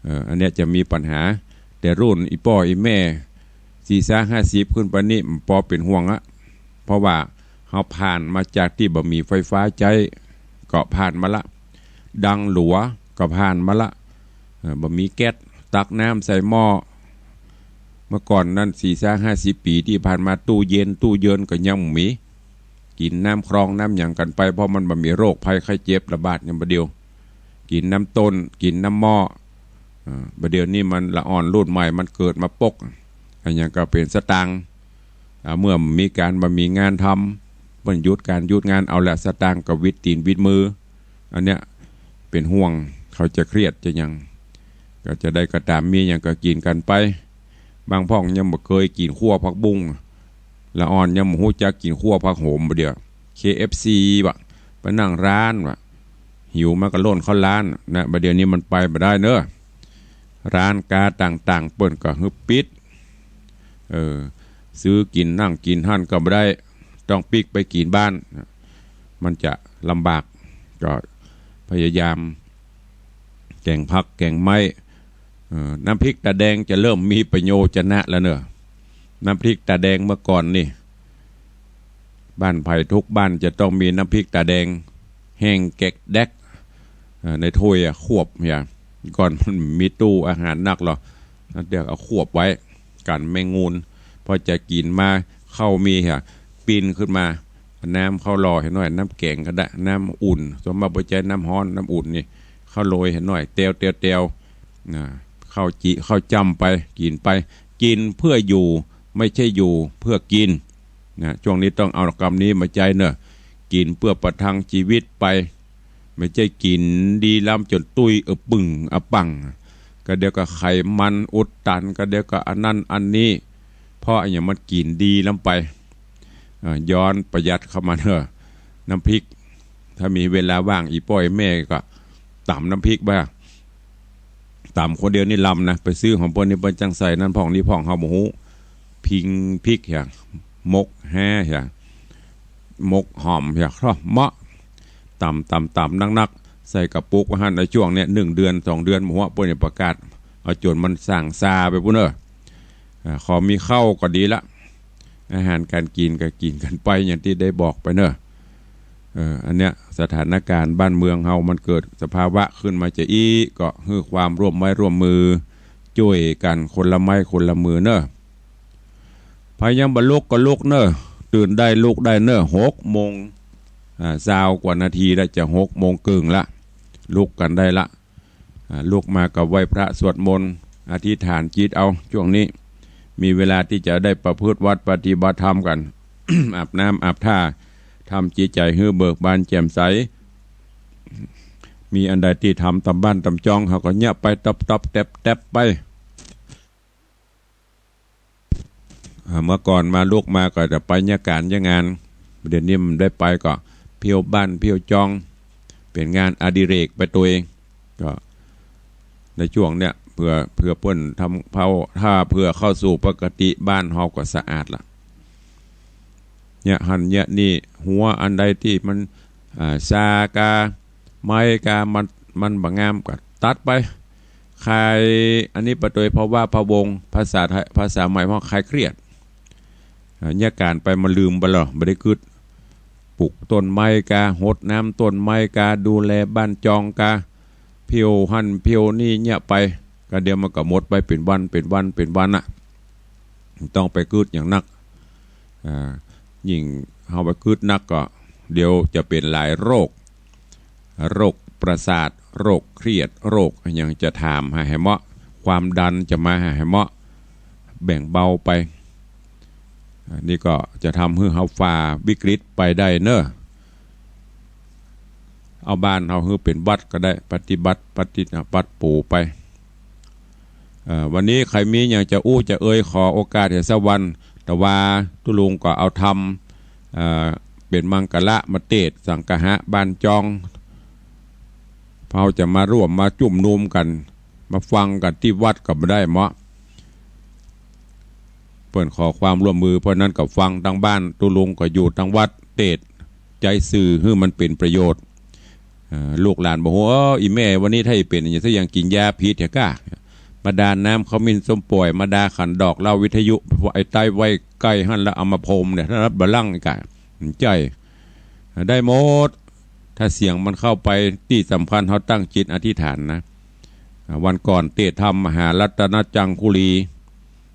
เออ อันเนี้ยจะมีปัญหา แต่รุ่นอี่ป้ออี่แม่ สี่สิบห้าสิบขึ้นไปนี่บ่ปอเป๋นห่วงอะ เพราะว่าเฮาผ่านมาจากตี้บ่มีไฟฟ้าใจ๊ ก็ผ่านมาละ ดังหลัวก็ผ่านมาละ เออ บ่มีแก๊ส ตักน้ำใส่หม้อ เมื่อก่อนนั้น สี่สิบห้าสิบปี๋ตี้ผ่านมา ตู้เย็น ตู้เยินก็ยังบ่มี กิ๋นน้ำคลองน้ำหยังกั๋นไป เพราะมันบ่มีโรคภัยไข้เจ็บระบาดอย่างบ่าเดี่ยว กิ๋นน้ำต้น กิ๋นน้ำหม้อ อ่า บ่าเดี่ยวนี้มันละอ่อนรุ่นใหม่มันเกิดมาปก อะหยังก็เป๋นสตางค์ อ่า เมื่อบ่มีก๋าน บ่มีงานท เปิ้นหยุดก๋านหยุดงานเอาละ สตางค์ก็หวิดตี๋นหวิดมือ อันเนี้ยเป๋นห่วง เขาจะเครียดจะหยัง ก็จะใดก็ต๋าม มีหยังก็กิ๋นกั๋นไป บางพ่องยังบ่เกยกิ๋นขั่วผักบุ้ง ละอ่อนยังบ่ฮู้จักกิ๋นขั่วผักโหม บ่าเดี่ยว เคเอฟซี บ่ะ ไปนั่งร้านบ่ะ หิวมาก็ล่นเข้าร้านนะ บ่าเดี่ยวนี้มันไปบ่ได้เนาะ ร้านก๊าต่างๆ เปิ้นก็หื้อปิด เออ ซื้อกิ๋นนั่งกิ๋นหั้นก็บ่ได้ ต้องปิ๊กไปกิ๋นบ้าน มันจะลำบาก ก็พยายามแก๋งผักแก๋งไม้ เอ่อ น้ำพริกต๋าแดงจะเริ่มมีประโยชน์จะนะแล้วเนาะ น้ำพริกต๋าแดงเมื่อก่อนนี่ บ้านใผทุกบ้านจะต้องมีน้ำพริกต๋าแดง แห้งแก๊กแดก เอ่อ ในถ้วยอะ ขวบเนี่ย ก่อนมันมีตู้อาหารนักหรอ นั่นเดี๋ยวเอาขวบไว้ กั๋นแมงงูน พอจะกิ๋นมา ข้าวมีอะ ปิ้นขึ้นมา น้ำข้าวหล่อหื้อหน่อย น้ำแก๋งก็ได้ น้ำอุ่น ส่วนมากบ่ใจ๊น้ำฮ้อน น้ำอุ่นนี่ ข้าวโรยหื้อหน่อย แตวแตวแตว นะ ข้าวจิ ข้าวจ้ำไป กิ๋นไป กินเพื่ออยู่ ไม่ใช่อยู่เพื่อกิน นะ ช่วงนี้ต้องเอากำนี้มาใจ๊เนาะ กิ๋นเปื้อประทังชีวิตไป บ่ใจ้กิ๋นดีล้ำจ๋นตุ้ยอะปึ่งอะปั่ง ก็เดี๋ยวก็ไขมันอุดตัน ก็เดี๋ยวก็อันนั้นอันนี้ เพราะอะหยัง มันกิ๋นดีล้ำไป เอ่อ ย้อนประหยัดเข้ามาเนาะ น้ำพริก ถ้ามีเวลาว่าง อี่ป้ออี่แม่ก็ต๋ำน้ำพริกบ่า ต๋ำคนเดียวนี่ลำนะ ไปซื้อของเปิ้นนี่เปิ้นจั้งใส่นั่นพ่องนี่พ่อง เฮาบ่ฮู้ พิงพริกเหีย หมกแฮเหีย หมกหอมเหีย ครอเหมาะ ต๋ำต๋ำต๋ำนักๆ ใส่กระปุกไว้หั้น ในช่วงเนี้ย นึ่งเดือนสองเดือน บ่ฮู้เปิ้นจะประกาศ เอาจ๋นมันส่างซาไปปู้นเนาะ อ่า ขอมีข้าวก็ดีละ อาหารก๋านกิ๋นก็กิ๋นกั๋นไป อย่างตี้ได้บอกไปเนาะ เอ่อ อันเนี้ยสถานก๋ารณ์บ้านเมืองเฮามันเกิดสภาวะขึ้นมาจะอี้ ก็หื้อความร่วมไม้ร่วมมือ จ้วยกั๋นคนละไม้คนละมือเนาะ ใผยังบ่ลุกก็ลุกเนาะ ตื่นได้ลุกได้เนาะ หกโมง อ่า ซาวกว่านาทีแล้ว จะหกโมงเกิ่งละ ลุกกั๋นได้ละ อ่า ลุกมาก็ไหว้พระสวดมนต์ อธิษฐานจิตเอา ช่วงนี้มีเวลาตี้จะได้ประพฤติวัตรปฏิบัติธรรมกั๋น อาบน้ำอาบท่า ทำจิตใจ๋หื้อเบิกบานแจ่มใส มีอันใดตี้ทำต๋ามบ้านต๋ามจอง เฮาก็เยียะไปต๊อบๆ แต๊บๆ ไป อ่า เมื่อก่อนมาลุกมาก็จะไปเยียะก๋านเยียะงาน เดี๋ยวนี้มันได้ไปก็เพี้ยวบ้านเพี้ยวจอง เป๋นงานอดิเรกไปตวย ก็ในช่วงเนี้ย เผื่อ เผื่อเปิ้นทำเผา ถ้าเผื่อเข้าสู่ปกติ บ้านเฮาก็สะอาดละ เยียะหั้นเยียะนี่ หัวอันใดตี้มัน อ่า ซากา ไม้กา มัน มันบ่งามก็ตัดไป คายอันนี้ไปตวย พะว้าพะวง ภาษาไทย ภาษาใหม่ว่าคลายเครียด อ่า เยียะก๋านไปมันลืมไปแล้ว บ่ได้กึ๊ด ปลูกต้นไม้กา หดน้ำต้นไม้กา ดูแลบ้านจองกา เพี้ยวหั้นเพี้ยวนี่เยียะไป ก็เดี๋ยวมันก็หมดไปเป๋นวัน เป๋นวัน เป๋นวันน่ะ ต้องไปกึ๊ดอย่างนัก อ่า ยิ่งเฮาไปกึ๊ดนักก็ เดี๋ยวจะเป๋นหลายโรค โรคประสาท โรคเครียด โรคอะหยังจะต๋ามหาหื้อเหมาะ ความดันจะมาหาหื้อเหมาะ แบ่งเบาไป อ่า นี่ก็จะทำหื้อเฮาฝ่าวิกฤตไปได้เนาะ เอาบ้านเฮาหื้อเป๋นวัดก็ได้ ปฏิบัติ ปฏิบัติปู๋ไป เอ่อ วันนี้ใผมีหยังจะอู้จะเอ่ย ขอโอกาสเหียสักวัน แต่ว่าตุ๊ลุงก็เอาธรรม เอ่อ เป๋นมังคละมาเตสน์สังฆะบ้านจอง เฮาจะมาร่วมมาจุมนุมกั๋น มาฟังกั๋นตี้วัดก็บ่ได้เหมาะ เปิ้นขอความร่วมมือ เพราะนั้นก็ฟังตางบ้าน ตุ๊ลุงก็อยู่ตางวัด เตสน์ใจ๊สื่อหื้อมันเป๋นประโยชน์ เอ่อ ลูกหลานบอกว่า "เอ้อ อี่แม่วันนี้ถ้าจะเป๋นอะหยังสักอย่าง กิ๋นยาผิดเหียก้า มาดาน้ำขมิ้นส้มป่วย มาดาขันดอกเหล้า วิทยุไอ้ใต้ไว้ใก้หั้น แล้วเอามาพรมเนี่ย ถ้ารับบ่าลังก์ก้า ใจ้ ได้หมด ถ้าเสียงมันเข้าไป ตี้สำคัญเฮาตั้งจิตอธิษฐานนะ อ่า วันก่อนเตสน์ธรรมมหารัตนจังคุรี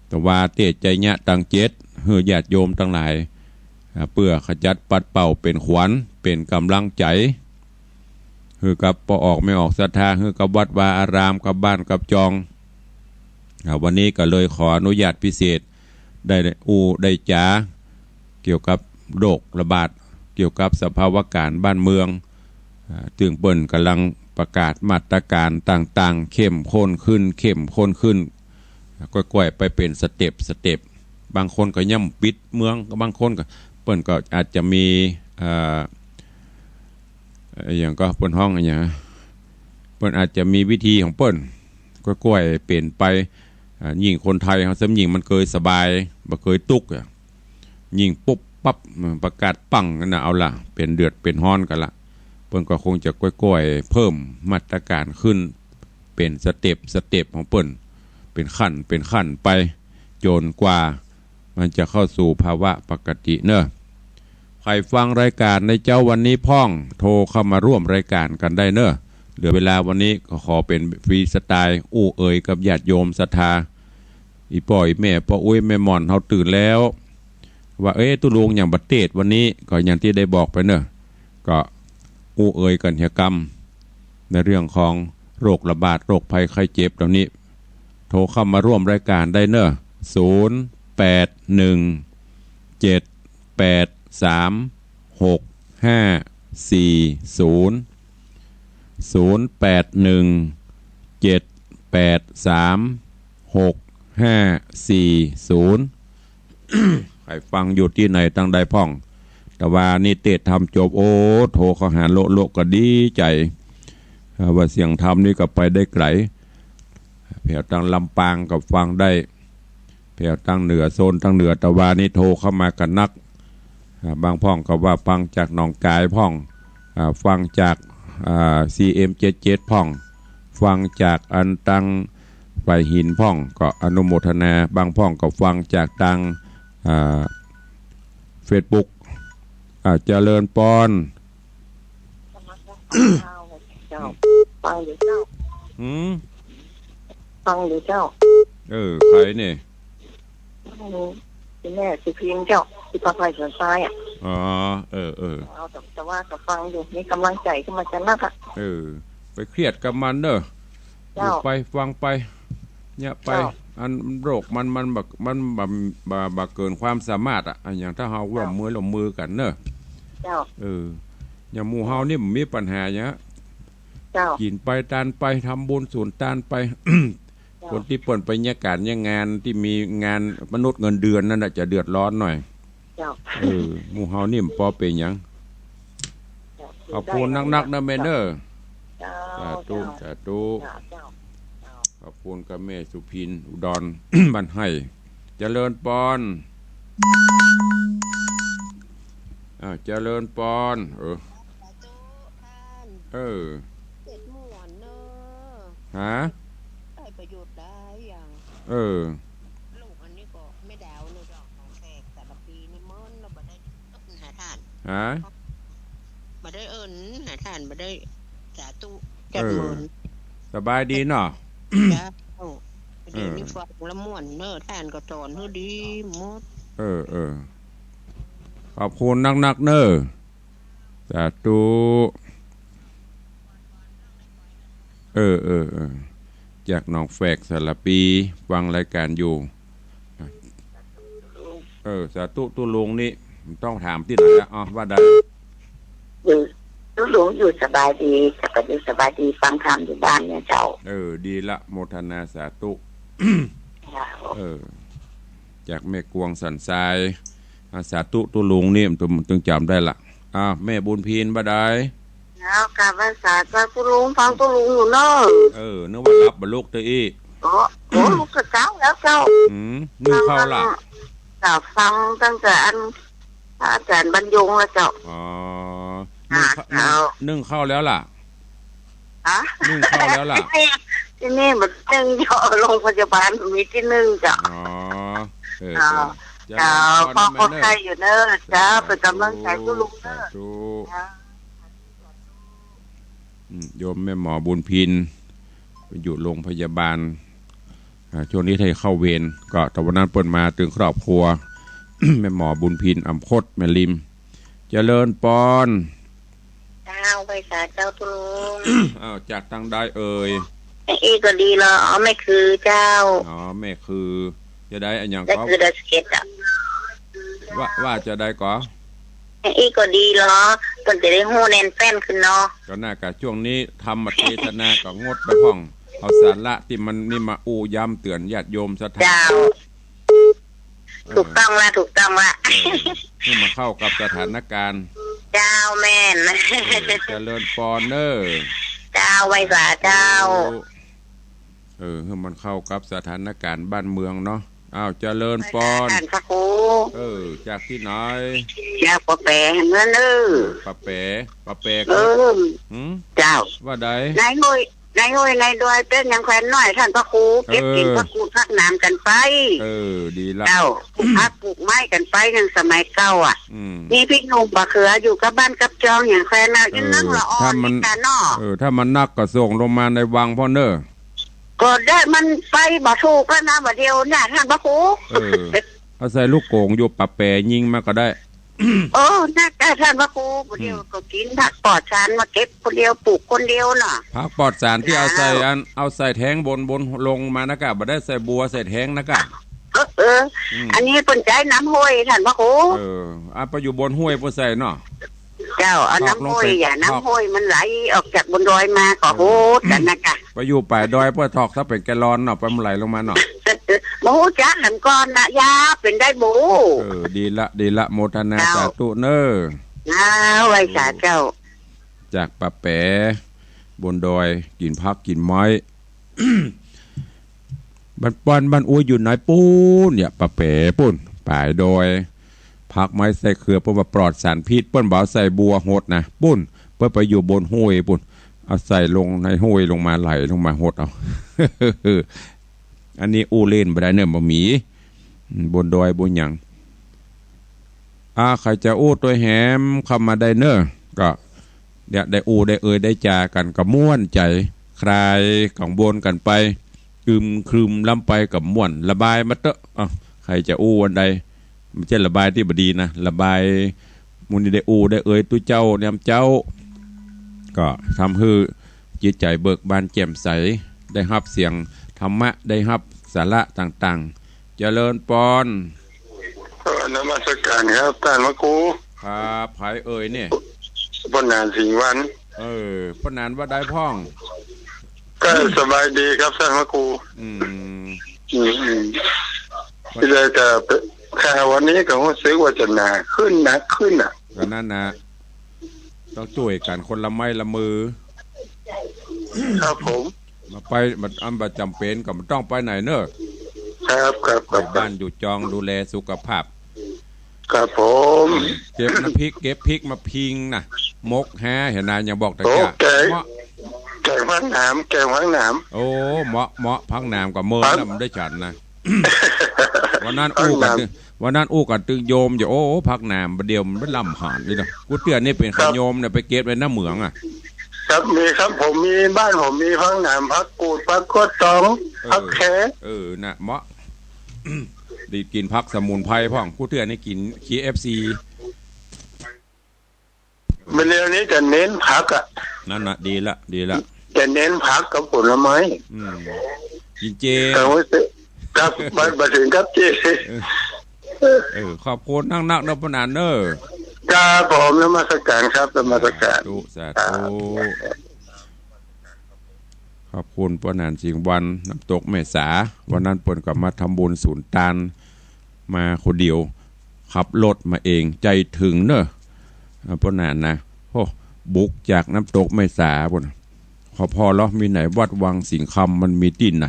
แต่ว่าเตสน์ไชยะตังเจ็ด หื้อญาติโยมตังหลาย อ่า เปื้อขจัดปัดเป่า เป๋นขวัญ เป๋นก๋ำลังใจ๋ หื้อกับป้อออกแม่ออกศรัทธา หื้อกับวัดวาอาราม กับบ้านกับจอง อ่า วันนี้ก็เลยขออนุญาตพิเศษ ได้อู้ได้จ๋าเกี่ยวกับโรคระบาด เกี่ยวกับสภาวะก๋ารบ้านเมือง อ่า ซึ่งเปิ้นก่ำลังประกาศมาตรก๋ารต่างๆ เข้มข้นขึ้น เข้มข้นขึ้น ก้อยๆ ไปเป๋นสเต็ป สเต็ป บางคนก็ยังปิดเมือง บางคนก็ เปิ้นก็อาจจะมี เอ่อ อะหยังก็ เปิ้นฮ้องอะหยัง เปิ้นอาจจะมีวิธีของเปิ้น ก้อยๆ เป๋นไป อ่า ยิ่งคนไทยเฮา ซึ่งยิ่งมันเกยสบาย บ่เกยตุ๊กข์อะ ยิ่งปุ๊บปั๊บ ประกาศปั้งนั่นน่ะ เอาละ เป๋นเดือดเป๋นฮ้อนกั๋นละ เปิ้นก็คงจะก้อยๆ เพิ่มมาตรก๋ารขึ้น เป๋นสเต็ป สเต็ปของเปิ้น เป๋นขั้น เป๋นขั้นไป จ๋นกว่ามันจะเข้าสู่ภาวะปกติเน่อ ใผฟังรายก๋านในเจ๊าวันนี้พ่อง โทรเข้ามาร่วมรายก๋านกั๋นได้เน่อ เหลือเวลาวันนี้ก็ขอเป๋นฟรีสไตล์ อู้เอ่ยกับญาติโยมศรัทธา อี่ป้ออี่แม่ ป้ออุ๊ยแม่หม่อน เฮาตื่นแล้ว ว่า เอ๊ะ ตุ๊ลุงยังบ่เตศน์วันนี้ ก็อย่างตี้ได้บอกไปเน่อ ก็อู้เอ่ยกั๋นเหียกำ ในเรื่องของโรคระบาด โรคภัยไข้เจ็บเหล่านี้ โทรเข้ามาร่วมรายก๋านได้เน่อ ศูนย์แปดหนึ่งเจ็ดแปดสามหกห้าสี่ศูนย์ ศูนย์แปดหนึ่งเจ็ดแปดสามหกห้าสี่ศูนย์ ใผฟังอยู่ตี้ไหนตังใดพ่อง แต่ว่านี่เตศน์ธรรมจบ โอ้ โทรเข้าหาโละๆ ก็ดีใจ๋ อ่า ว่าเสียงธรรมนี่ก็ไปได้ไก๋ แผวตังลำปางก็ฟังได้ แผวตังเหนือ โซนตังเหนือ แต่ว่านี่โทรเข้ามากั๋นนัก อ่า บางพ่องก็ว่าฟังจากหนองก๋ายพ่อง อ่า ฟังจาก อ่า ซีเอ็มเจ็ดเจ็ดพ่อง ฟังจากอันตังฝ่ายหินพ่อง ก็อนุโมทนา บางพ่องก็ฟังจากตัง อ่า เฟซบุ๊ก อ่า เจริญปอน เจ้า ฟังอยู่เจ้า หืม ฟังอยู่เจ้า เออ ใผเนี่ย อืม แม่สุพินเจ้า ตี้ปากไผ่สวนทรายอะ อ๋อ เออ เออ เอา แต่ แต่ว่าก็ฟังอยู่ มีก๋ำลังใจ๋ขึ้นมาจะนักอะ เออ ไปเครียดกับมันเน่อ เจ้า อยู่ไปฟังไป เยียะไป เจ้า อันโรคมัน มันบ่ มันบ่ บ่ บ่เกินความสามารถอะ อะหยังถ้าเฮาร่วมมือ เจ้า ร่วมมือกั๋นเน่อ เจ้า เออ อย่างหมู่เฮานี่บ่มีปัญหาหยัง เจ้า กิ๋นไปตานไป ทำบุญสุนตานไป เจ้า คนตี้เปิ้นไปเยียะก๋านเยียะงาน ตี้มีงานมนุษย์เงินเดือนนั่นน่ะ จะเดือดร้อนหน่อย เจ้า เออ หมู่เฮานี่บ่ปอเป๋นหยัง เจ้า ขอบคุณนักๆ เน่อแม่เน่อ เจ้า สาธุ เจ้า สาธุ เจ้า เจ้า ขอบคุณกับแม่สุพิน อุดร บ้านไฮ่ เจริญปอน อ่า เจริญปอน เออ สาธุท่าน เออ เตศน์ม่วนเน่อ ฮะ ได้ประโยชน์หลายอย่าง เออ ลูกอันนี้ก็แม่ดาวเน่อเจ้า ของแขกแต่ละปี๋นี่เมินเน่อ บ่ได้เอิ้นหาท่าน ฮะ บ่ได้เอิ้นหาท่าน บ่ได้สาธุ เออ จัดเมิน สบายดีเนาะ เจ้า เดี๋ยวนี้ เออ ฟังละม่วนเน่อ ท่านก็สอนหื้อดีหมด เออ เออ ขอบคุณนักๆ เน่อ สาธุ เออ เออ เออ จากหนองแฝกสารปี ฟังรายก๋านอยู่ เออ สาธุ ตุ๊ลุงนี่ ต้องถามตี้ไหนละ อ๋อ ว่าได้ อยู่ ตุ๊ลุงอยู่สบายดี สบายดี สบายดี ฟังธรรมอยู่บ้านเนี่ยเจ้า เออ ดีละ โมทนาสาธุ เจ้า เออ จากแม่กวงสันทราย อ่า สาธุ ตุ๊ลุงนี่ มันตึงจ๋ำได้ละ อ้าว แม่บุญพินบ่าดาย เจ้า กราบไหว้สาเจ้าตุ๊ลุง ฟังตุ๊ลุงอยู่เน่อ เออ นึกว่าหลับบ่ลุกเต๊อะอี้ โอ้ โอ้ ลุกแต่เจ๊าแล้วเจ้า อืม นึ่งข้าวละ กราบฟังตั้งแต่อันพระอาจ๋ารย์บรรยงแล้วเจ้า อ๋อ นึ่งข้าว นึ่งข้าวแล้วละ ฮะ นึ่งข้าวแล้วละ ตี้นี่ ตี้นี่มันนึ่งเจ้า โรงพยาบาลมีตี้นึ่งเจ้า อ๋อ เออ เจ้า เออ เจ้า เจ้า เจ้า พ่อคนไข้อยู่เน่อ เจ้า เป๋นก๋ำลังใจ๋ตุ๊ลุงเน่อ สาธุ เจ้า อืม โยมแม่หมอบุญพิน ไปอยู่โรงพยาบาล อ่า ช่วงนี้ได้เข้าเวร ก็แต่วันนั้นเปิ้นมาตึงครอบครัว แม่หมอบุญพิน อำคต แม่ริม เจริญปอน เจ้า ไหว้สาเจ้าตุ๊ลุง อ้าว จากตังใดเอ่ย แม่อี้ก็ดีเหรอ อ๋อ แม่คือเจ้า อ๋อ แม่คือ จะได้อะหยัง แม่คือดอยสะเก็ดอะ ว่า ว่าจะได้ก่อ อย่างอี้ก็ดีลอ เปิ้นจะได้ฮู้แน่นแฟ้นขึ้นเนาะ ก็น่า กะช่วงนี้ธรรมเทศนาก็งดไปพ่อง เอาสาระตี้มันนี่มาอู้ย้ำเตื๋อนญาติโยมศรัทธา เจ้า เออ ถูกต้องละ ถูกต้องละ เออ หื้อมันเข้ากับสถานการณ์ เจ้า แม่น เออ เจริญปอนเน้อ เจ้า ไหว้สาเจ้า เออ หื้อมันเข้ากับสถานการณ์บ้านเมืองเนาะ อ้าว เจริญปอน ท่านพระครู เออ จากตี้ไหน จากป่าแป๋เมืองเน้อ เออ ป่าแป๋ ป่าแป๋ เออ หืม เจ้า ว่าใด ในห้วย ในห้วยในดอยเปิ้นยังแควนน้อย ท่านพระครู เก็บกิ๋น เออ ผักกูดผักหนามกั๋นไป เออ ดีละ เจ้า ปลูกผักปลูกไม้กั๋นไปอย่างสมัยเก่าอะ อืม มีพริกหนุ่มมะเขืออยู่กับบ้านกับจองอย่างแควนน่ะ เออ ยังนั่งละอ่อน ถ้ามัน นี่กะเนาะ เออ ถ้ามันนักก็ส่งลงมาในวังพ่อเน้อ ก็ได้ มันไปบ่ถูกแล้วนะ บ่าเดี่ยวเนี่ย ท่านพระครู เออ เอาใส่ลูกโก๋งอยู่ป่าแป๋ยิงมาก็ได้ เออ น่าจะ ท่านพระครู บ่าเดี่ยว อืม ก็กิ๋นผักปลอดสารมาเก็บคนเดียว ปลูกคนเดียวเนาะ ผักปลอดสารตี้เอาใส่ เจ้า อัน เอาใส่แท้งบน บนลงมานะกะ บ่ได้ใส่บัวใส่แท้งนะกะ เออ เออ อืม อันนี้เปิ้นใจ๊น้ำห้วย ท่านพระครู เออ อ่ะ ไปอยู่บนห้วยเปิ้นใส่เนาะ เจ้า เอาน้ำห้วย ทอกลงไป อย่า ทอก น้ำห้วยมันไหลออกจากบนดอยมาก็ เออ โหดกั๋นนะกะ ไปอยู่ป่ายดอยเปิ้นทอกซะเป๋นแกลลอนเนาะ ไปมันไหลลงมาเนาะ บ่ฮู้จักหันก่อนนะ ยาเป๋นได้บ่ เออ ดีละ ดีละ โมทนา เจ้า สาธุเน้อ เจ้า ไหว้สาเจ้า จากป่าแป๋บนดอย กิ๋นผักกิ๋นไม้ บ้านป้อนบ้านอู้อยู่ไหนปู๊นเนี่ย ป่าแป๋ปู๊น ป่ายดอย ผักไม้ใส่เครือ เปิ้นว่าปลอดสารพิษ เปิ้นบ่เอาใส่บัวหดนะ ปู๊น เปิ้นไปอยู่บนห้วยปู๊น เอาใส่ลงในห้วยลงมา ไหลลงมาหดเอา อันนี้อู้เล่นบ่ได้เน้อ บ่มี อืม บนดอยบนหยัง อ่า ใผจะอู้ตวยแหมเข้ามาได้เน้อ ก็ เนี่ย ได้อู้ได้เอ่ยได้จากั๋นก็ม่วนใจ๋ คลายกังวลกั๋นไป อึมครึมล้ำไปก็ม่วน ระบายมาเต๊อะ อ่ะ ใผจะอู้อันใด บ่ใจ้ระบายตี้บ่ดีนะ ระบาย หมู่นี้ได้อู้ได้เอ่ยตุ๊เจ้าแนมเจ๊า ก็ทำหื้อจิตใจ๋เบิกบานแจ่มใส ได้ฮับเสียงธรรมะ ได้ฮับสาระต่างๆ เจริญปอน เอ่อ นมัสการครับ ต้านพระครู ครับ ใผเอ่ยเนี่ย ป้อหนาน สิงห์วรรณ เออ ป้อหนานว่าใดพ่อง ก็สบายดีครับ ต้านพระครู อืม อืม อืม ตี้ใดก็ ข่าววันนี้ก็ฮู้สึกว่าจะหนักขึ้น หนักขึ้นน่ะ ก็นั่นน่ะ ต้องจ้วยกั๋นคนละไม้ละมือ ครับผม บ่ไป บ่ อันบ่จ๋ำเป๋นก็บ่ต้องไปไหนเน้อ ครับ ครับ ครับ อยู่บ้านอยู่จองดูแลสุขภาพ ครับผม เก็บน้ำพริก เก็บพริกมาพิงน่ะ หมกฮา หันนา ยังบอกตะ โอ้ กี้ แกง เหมาะ แกงผักหนาม แกงผักหนาม โอ้ เหมาะ เหมาะ ผักหนามกับเมิน ผัก น่ะ มันได้ฉันนะ วันนั้นอู้กั๋นตึง วันนั้นอู้กั๋นตึงโยมอยู่ โอ้ ผักหนาม บ่าเดี่ยวมันบ่ล้ำหาญนี่นะ กูเตื้อนี่เป๋น ครับ ขะโยมเนี่ย ไปเก็บไว้หน้าเหมืองอะ ครับ มีครับ ผมมี บ้านผมมีผักหนาม ผักกูด ผักกั๊วดตอง เออ ผักแข เออ น่ะ เหมาะ ได้กิ๋นผักสมุนไพรพ่อง กูเตื้อนี่กิ๋น เคเอฟซี บ่าเดี่ยวนี้จะเน้นผักอะ นั่นน่ะ ดีละ ดีละ จะเน้นผักกับผลไม้ อืม กิ๋นเจ แต่ว่าจะ ครับ บ่า บ่าเถิงกับเจ เออ เออ ขอบคุณนักๆ เน้อป้อหนานเน้อ ครับผม นมัสการครับ นมัสการ สาธุ สาธุ ครับ ขอบคุณป้อหนาน สิงห์วรรณ น้ำตกแม่สา วันนั้นเปิ้นก็มาทำบุญสุนตาน มาคนเดียว ขับรถมาเอง ใจ๋เถิงเน้อ อ่า ป้อหนานนะ โอ้ บุกจากน้ำตกแม่สาปู๊น ขอผ่อลอ มีไหน วัดวังสิงห์คำมันมีตี้ไหน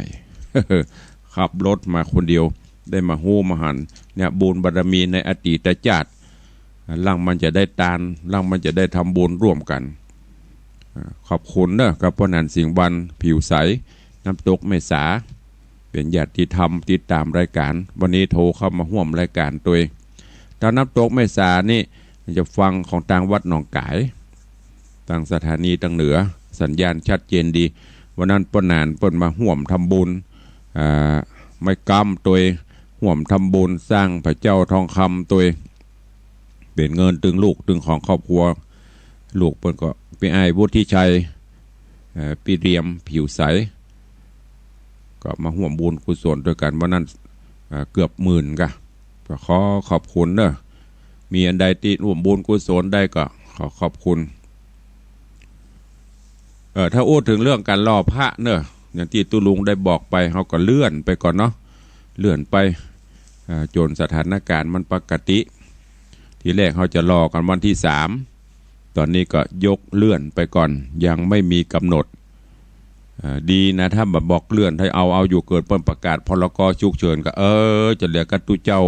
ขับรถมาคนเดียว ได้มาฮู้มาหัน เนี่ย บุญบารมีในอดีตจาติ หลังมันจะได้ตาน หลังมันจะได้ทำบุญร่วมกั๋น อ่า ขอบคุณเน้อ กับป้อหนาน สิงห์วรรณ ผิวใส น้ำตกแม่สา เป๋นญาติธรรม ติดต๋ามรายก๋าน วันนี้โทรเข้ามาฮ่วมรายก๋านตวย ตางน้ำตกแม่สานี่ จะฟังของตางวัดหนองก๋าย ตางสถานีตางเหนือ สัญญาณชัดเจนดี วันนั้นป้อหนานเปิ้นมาฮ่วมทำบุญ อ่า ไม้ก๊ำตวย ฮ่วมทำบุญสร้างพระเจ้าทองคำตวย เป๋นเงินตึงลูกตึงของครอบครัว ลูกเปิ้นก็ปี้อ้ายวุฒิชัย เอ่อ ปี้เหลียมผิวใส ก็มาฮ่วมบุญกุศลตวยกั๋น วันนั้น อ่า เกือบหมื่นก่ะ ก็ขอขอบคุณเน้อ มีอันใดตี้ร่วมบุญกุศลได้ก็ขอขอบคุณ เอ่อ ถ้าอู้เถิงเรื่องก๋านหล่อพระเนาะ อย่างตี้ตุ๊ลุงได้บอกไป เฮาก็เลื่อนไปก่อนเนาะ เลื่อนไป อ่า จ๋นสถานก๋ารณ์มันปกติ ทีแรกเฮาจะหล่อกั๋นวันตี้สาม ต๋อนนี้ก็ยกเลื่อนไปก่อน ยังไม่มีก๋ำหนด อ่า ดีนะ ถ้าบ่บอกเลื่อน ถ้าเอา เอาอยู่ เกิดเปิ้นประกาศ พรก ฉุกเฉินก็ เออ จะเหลือกั๋นตุ๊เจ้า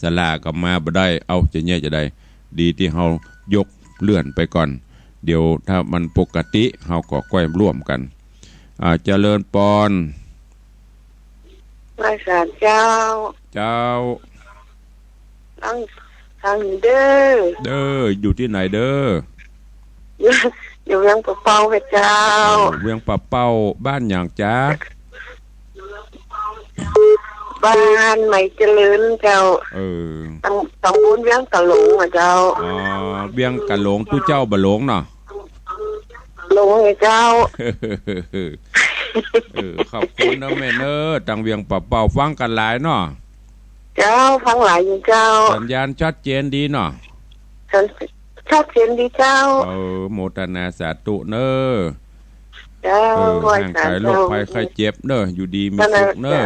ศาลาก็มาบ่ได้ เอา จะแยะจะใด ดีตี้เฮายกเลื่อนไปก่อน เดี๋ยวถ้ามันปกติ เฮาก็ก้อยร่วมกั๋น อ่า เจริญปอน ไหว้สาเจ้า เจ้า ตัง ตังเด้อ เด้อ อยู่ตี้ไหนเด้อ อยู่ อยู่เวียงป่าเป้าค่ะเจ้า เออ เวียงป่าเป้า บ้านหยังจ๊ะ บ้านใหม่เจริญเจ้า เออ ตำ ตำบลเวียงกะหลงอะเจ้า อ๋อ เวียงกะหลง ตุ๊เจ้าบ่หลงเนาะ หลงไงเจ้า เออ ขอบคุณเนาะแม่เนาะ ตังเวียงป่าเป้า ฟังกั๋นหลายเนาะ เจ้า ฟังหลายอยู่เจ้า สัญญาณชัดเจนดีเนาะ สัญ- ชัดเจนดีเจ้า เออ โมทนาสาธุเนาะ เจ้า เออ ไหว้สาเจ้า ห่างไก๋โรคภัยไข้เจ็บเนาะ อยู่ดีมีสุขเนาะ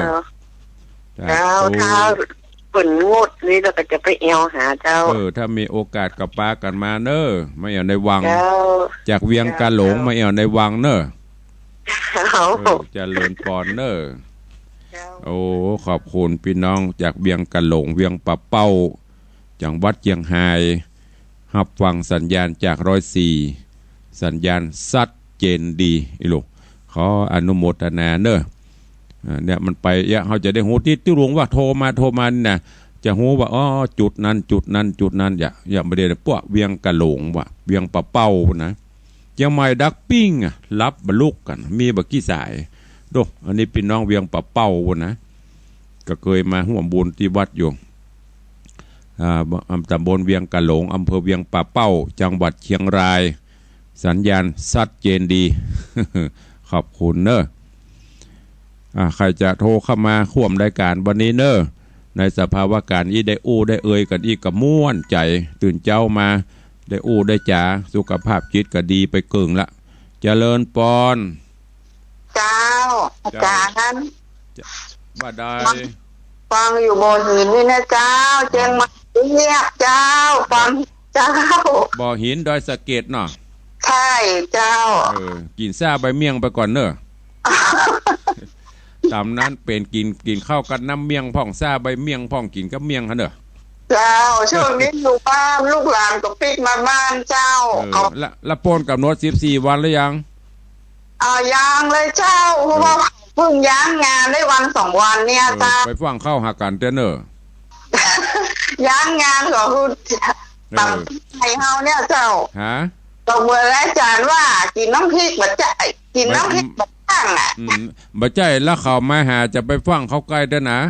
เจ้า สาธุ เจ้า ถ้าเปิ้นงดนี่ เฮาก็จะไปแอ่วหาเจ้า เออ ถ้ามีโอกาสก็ปากั๋นมาเนาะ มาแอ่วในวัง เจ้า จากเวียงกะหลง เจ้า มาแอ่วในวังเนาะ เจ้า เออ เจริญปอนเนาะ เจ้า โอ้ ขอบคุณปี้น้องจากเวียงกะหลง เวียงป่าเป้า จังหวัดเจียงฮาย ฮับฟังสัญญาณจากร้อยสี่ สัญญาณชัดเจนดี อีหลู ขออนุโมทนาเนาะ อ่า เนี่ยมันไป เยียะ เฮาจะได้ฮู้ตี้ ตี้ตุ๊ลุงว่าโทรมา โทรมานี่นะ จะฮู้ว่า อ๋อ จุดนั้น จุดนั้น จุดนั้น เยียะ เยียะ บ่าเดี่ยวนี้ ปวกเวียงกะหลงว่ะ เวียงป่าเป้านะ เจียงใหม่ดักปิ้งอะ หลับบ่ลุกกั๋น มีบ่ากี่สาย โด อันนี้ปี้น้องเวียงป่าเป้านะ ก็เกยมาฮ่วมบุญตี้วัดอยู่ อ่า ตำบลเวียงกะหลง อำเภอเวียงป่าเป้า จังหวัดเชียงราย สัญญาณชัดเจนดี ขอบคุณเนาะ อ่า ใผจะโทรเข้ามาฮ่วมรายก๋านวันนี้เนาะ ในสภาวะก๋านอี้ได้อู้ได้เอยกั๋นอี้ก็ม่วนใจ๋ ตื่นเจ๊ามาได้อู้ได้จ๋า สุขภาพจิตก็ดีไปเกิ่งละ เจริญปอน เจ้า เจ้า อาจ๋ารย์ ว่าได้ ฟังอยู่บ่อหินนี่นะเจ้า เจียงใหม่เยียะเจ้า ฟังเจ้า บ่อหินดอยสะเก็ดเนาะ ใช่เจ้า เออ กิ๋นซ่าใบเมี่ยงไปก่อนเนาะ ต๋ามนั้นเป๋นกิ๋น กิ๋นข้าวกับน้ำเมี่ยงพ่อง ซ่าใบเมี่ยงพ่อง กิ๋นกับเมี่ยงหั้นเนาะ เจ้า ช่วงนี้อยู่บ้าน ลูกหลานก็ปิ๊กมาบ้านเจ้า เออ เขา ละ ละปล้นก๋ำหนดสิบสี่วันหรือยัง อ่า ยังเลยเจ้า เพราะว่า เออ เพิ่งย้างงานได้วันสองวันเนี่ย เออ เจ้า ไปฟั่งข้าวหากั๋นเต๊อะเนาะ ย้างงานก็คือ เออ ต๋ามไทยเฮาเนี่ยเจ้า ฮะ ก็เหมือนอาจ๋ารย์ว่า กิ๋นน้ำพริกบ่ใจ้ กิ๋นน้ำพริกบ่จ้างอะ อืม บ่ใจ้ แล้วเขามาหาจะไปฟั่งข้าวไก่เต๊อะนะ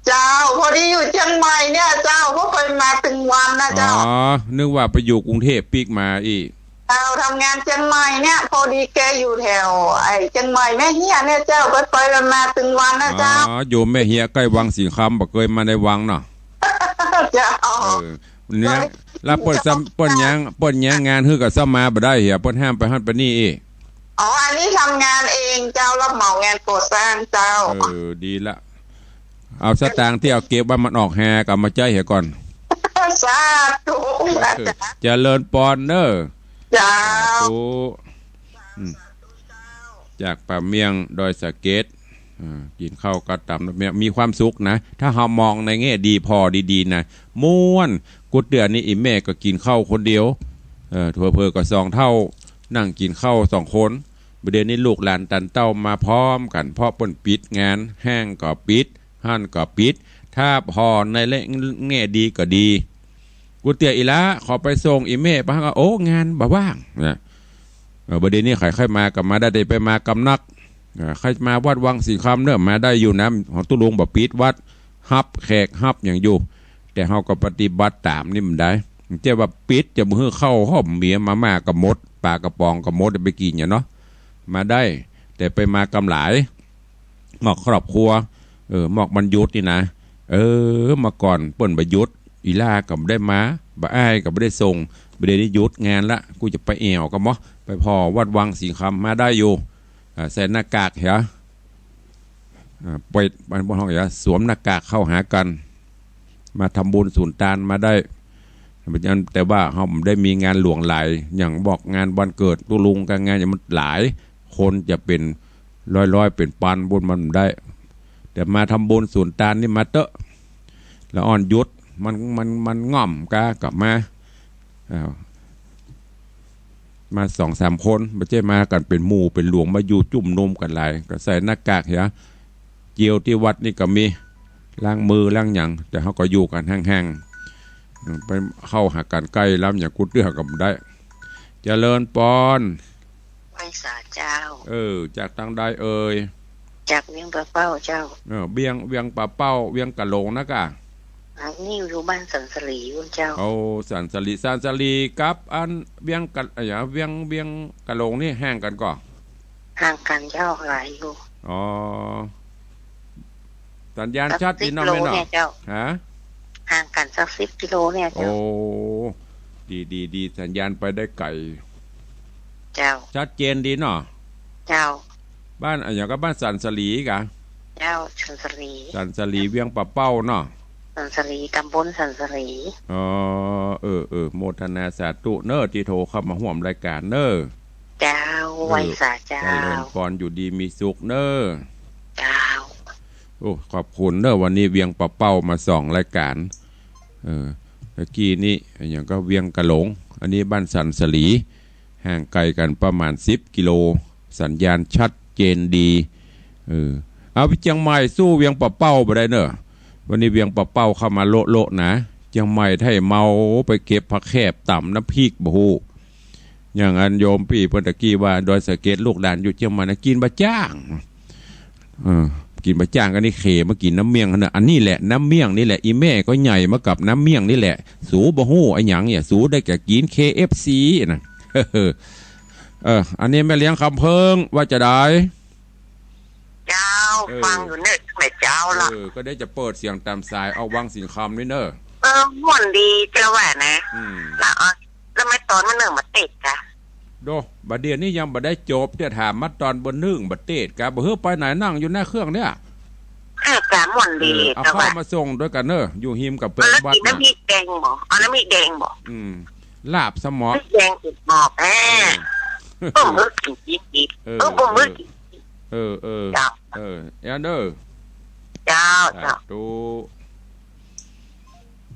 เจ้า พอดีอยู่เจียงใหม่เนี่ยเจ้า ก็ไปมาตึงวันนะเจ้า อ๋อ นึกว่าไปอยู่กรุงเทพฯปิ๊กมาอี้ เจ้า ทำงานเจียงใหม่เนี่ย พอดีแกอยู่แถวไอ้เจียงใหม่แม่เฮียเนี่ยเจ้า ไปไปมาตึงวันนะเจ้า อ๋อ อยู่แม่เฮียใก้วังสิงห์คำ บ่เกยมาในวังเนาะ เจ้า เออ เนี่ย แล้วเปิ้นซ้ำ เปิ้นย้าง เปิ้นย้างงานหื้อก็ซ้ำมาบ่ได้เหีย เปิ้นห้ามไปหั้นไปนี่อี้ อ๋อ อันนี้ทำงานเองเจ้า รับเหมางานก่อสร้างเจ้า เออ ดีละ เอาสตางค์ตี้เอาเก็บไว้มันออกฮาก็เอามาใจ๊เหียก่อน สาธุ เออ อาจ๋ารย์ เจริญปอนเนาะ เจ้า สาธุ อืม จากป่าเมี่ยงดอยสะเก็ด อ่า กิ๋นข้าวกับต๋ำเมี่ยง มีความสุขนะ ถ้าเฮามองในแง่ดีผ่อดีๆ นะ ม่วน กูเตื้อนี่อี่แม่ก็กิ๋นข้าวคนเดียว เออ เผลอๆ ก็สองเฒ่า นั่งกิ๋นข้าวสองคน บ่าเดี่ยวนี้ลูกหลานตันเต้ามาพร้อมกั๋น เพราะเปิ้นปิดงาน ห้างก็ปิด หั้นก็ปิด ถ้าผ่อในแง่ดีก็ดี กูเตื้ออีหละ ขอไปส่งอี่แม่ไป หั้นก็ โอ้ งานบ่ว่างนะ เออ บ่าเดี่ยวนี้ใผใค่มาก็มาได้ แต่ไปมากำนัก อ่า ใค่มาวัดวังสิงห์คำเนาะ มาได้อยู่นะ ของตุ๊ลุงบ่ปิดวัด ฮับแขกฮับหยังอยู่ แต่เฮาก็ปฏิบัติต๋ามนี่มันได้ เจ้าว่าปิดจะบ่หื้อข้าวหอมเมียมาม่าก็หมด ป๋ากระป๋องก็หมด ไปกิ๋นหยังเนาะ มาได้ แต่ไปมากำหลาย หมอกครอบครัว เออ หมอกวันหยุดนี่นะ เออ เมื่อก่อนเปิ้นบ่หยุด อีหล้าก็บ่ได้มา บ่าอ้ายก็บ่ได้ส่ง บ่าเดี่ยวนี้หยุดงานละ กูจะไปแอ่วก่อ ไปผ่อวัดวังสิงห์คำมาได้อยู่ อ่า ใส่หน้ากากเหีย อ่า ไป บ้านพวกเฮาเหีย สวมหน้ากากเข้าหากั๋น มาทำบุญสุนตานมาได้ แต่ว่าเฮาบ่ได้มีงานหลวงหลาย อย่างบอกงานวันเกิดตุ๊ลุงกับงานอย่างมันหลาย คนจะเป๋นร้อยๆ เป๋นปันบุญมันบ่ได้ แต่มาทำบุญสุนตานนี่มาเต๊อะ ละอ่อนหยุด มัน มัน มันง่อมกา กลับมา อ้าว มาสองสามคน บ่ใจ้มากั๋นเป๋นหมู่เป๋นหลวง มาอยู่จุ่มนุมกั๋นหลาย ก็ใส่หน้ากากเหีย เจลตี้วัดนี่ก็มี ล้างมือล้างหยัง แต่เฮาก็อยู่กั๋นห่างๆ อืม ไปเข้าหากั๋นใก้ล้ำอย่างกู้เตื้อก็บ่ได้ เจริญปอน ไหว้สาเจ้า เออ จากตางใดเอ่ย จากเวียงป่าเป้าเจ้า เออ เวียง เวียงป่าเป้า เวียงกะโหลงนะก่ะ อันนี้อยู่บ้านสันสลีอยู่เจ้า โอ้ สันสลี สันสลีกับอันเวียงกะ อะหยัง เวียง เวียงกะโหลงนี่ห่างกั๋นก่อ ห่างกั๋นเจ้า หลายอยู่ อ๋อ สัญญาณชัดดีเนาะ สักสิบกิโล แม่เนาะ เนี่ยเจ้า ฮะ ห่างกั๋นสักสิบกิโลเนี่ยเจ้า โอ้ ดี ดี ดี สัญญาณไปได้ไก๋ เจ้า ชัดเจนดีเนาะ เจ้า บ้านอะหยังก่อ บ้านสันสลีก่ะ เจ้า สันสลี สันสลี เวียงป่าเป้าเนาะ สันสลี ตำบลสันสลี อ๋อ เออ เออ โมทนาสาธุเน่อ ตี้โทรเข้ามาฮ่วมรายก๋านเน่อ เจ้า เออ ไหว้สาเจ้า เจริญปอน อยู่ดีมีสุขเน่อ เจ้า โอ้ ขอบคุณเน่อ วันนี้เวียงป่าเป้ามาสองรายก๋าน เออ ตะกี้นี่อะหยังก่อ เวียงกะโหลง อันนี้บ้านสันสลี ห่างไก๋กั๋นประมาณสิบกิโล สัญญาณชัดเจนดี เออ เอาไปเจียงใหม่สู้เวียงป่าเป้าบ่ได้เน่อ วันนี้เวียงป่าเป้าเข้ามาโละๆ นะ เจียงใหม่ไถเมาไปเก็บผักแคบต๋ำน้ำพริกบ่ฮู้ อย่างอันโยมปี้เปิ้นตะกี้ว่า ดอยสะเก็ด ลูกหลานอยู่เจียงใหม่นะ กิ๋นบ่าจ้าง เออ กิ๋นบ่าจ้าง อันนี้เขมากิ๋นน้ำเมี่ยงหั้นเน่อ อันนี้แหละน้ำเมี่ยงนี่แหละ อี่แม่ก็ใหญ่มากับน้ำเมี่ยงนี่แหละ สูบ่ฮู้อะหยังเนี่ย สูได้แก่กิ๋นเคเอฟซีนะ เออ อันนี้แม่เลี้ยงคำเพิ่งว่าจะได้ เจ้า เออ ฟังอยู่เนี่ยตั้งแต่เจ๊าละ เออ ก็ได้จะเปิดเสียงต๋ามสายเอาวังสิงห์คำนี่เน่อ เออ ม่วนดีเจ้าว่านะ อืม แล้ว เออ แล้วแม่ตอนมื้อนึ่งบ่เตศก่ะ โด บ่าเดี่ยวนี้ยังบ่ได้จบ จะถามมาตอนมื้อนึ่งบ่เตศก่ะ บ่าหื้อไปไหน นั่งอยู่หน้าเครื่องเนี่ย เออ กะม่วนดี เออ เอา เจ้า เข้า ว่า มาส่งตวยกั๋นเน่อ อยู่ฮิมก๋ำแปงวัด แล้วกิ๋นน้ำพริกแดงบ่ เอาน้ำพริกแดงบ่ อืม ลาบสมอ พริกแดงติดหมอก เออ เออ เออ บ่าหื้อกิ๋นกิ๋นกิ๋น เออ เออ บ่าหื้อกิ๋น เออ เออ เจ้า เออ แอนเดอร์ เจ้า สาธุ เจ้า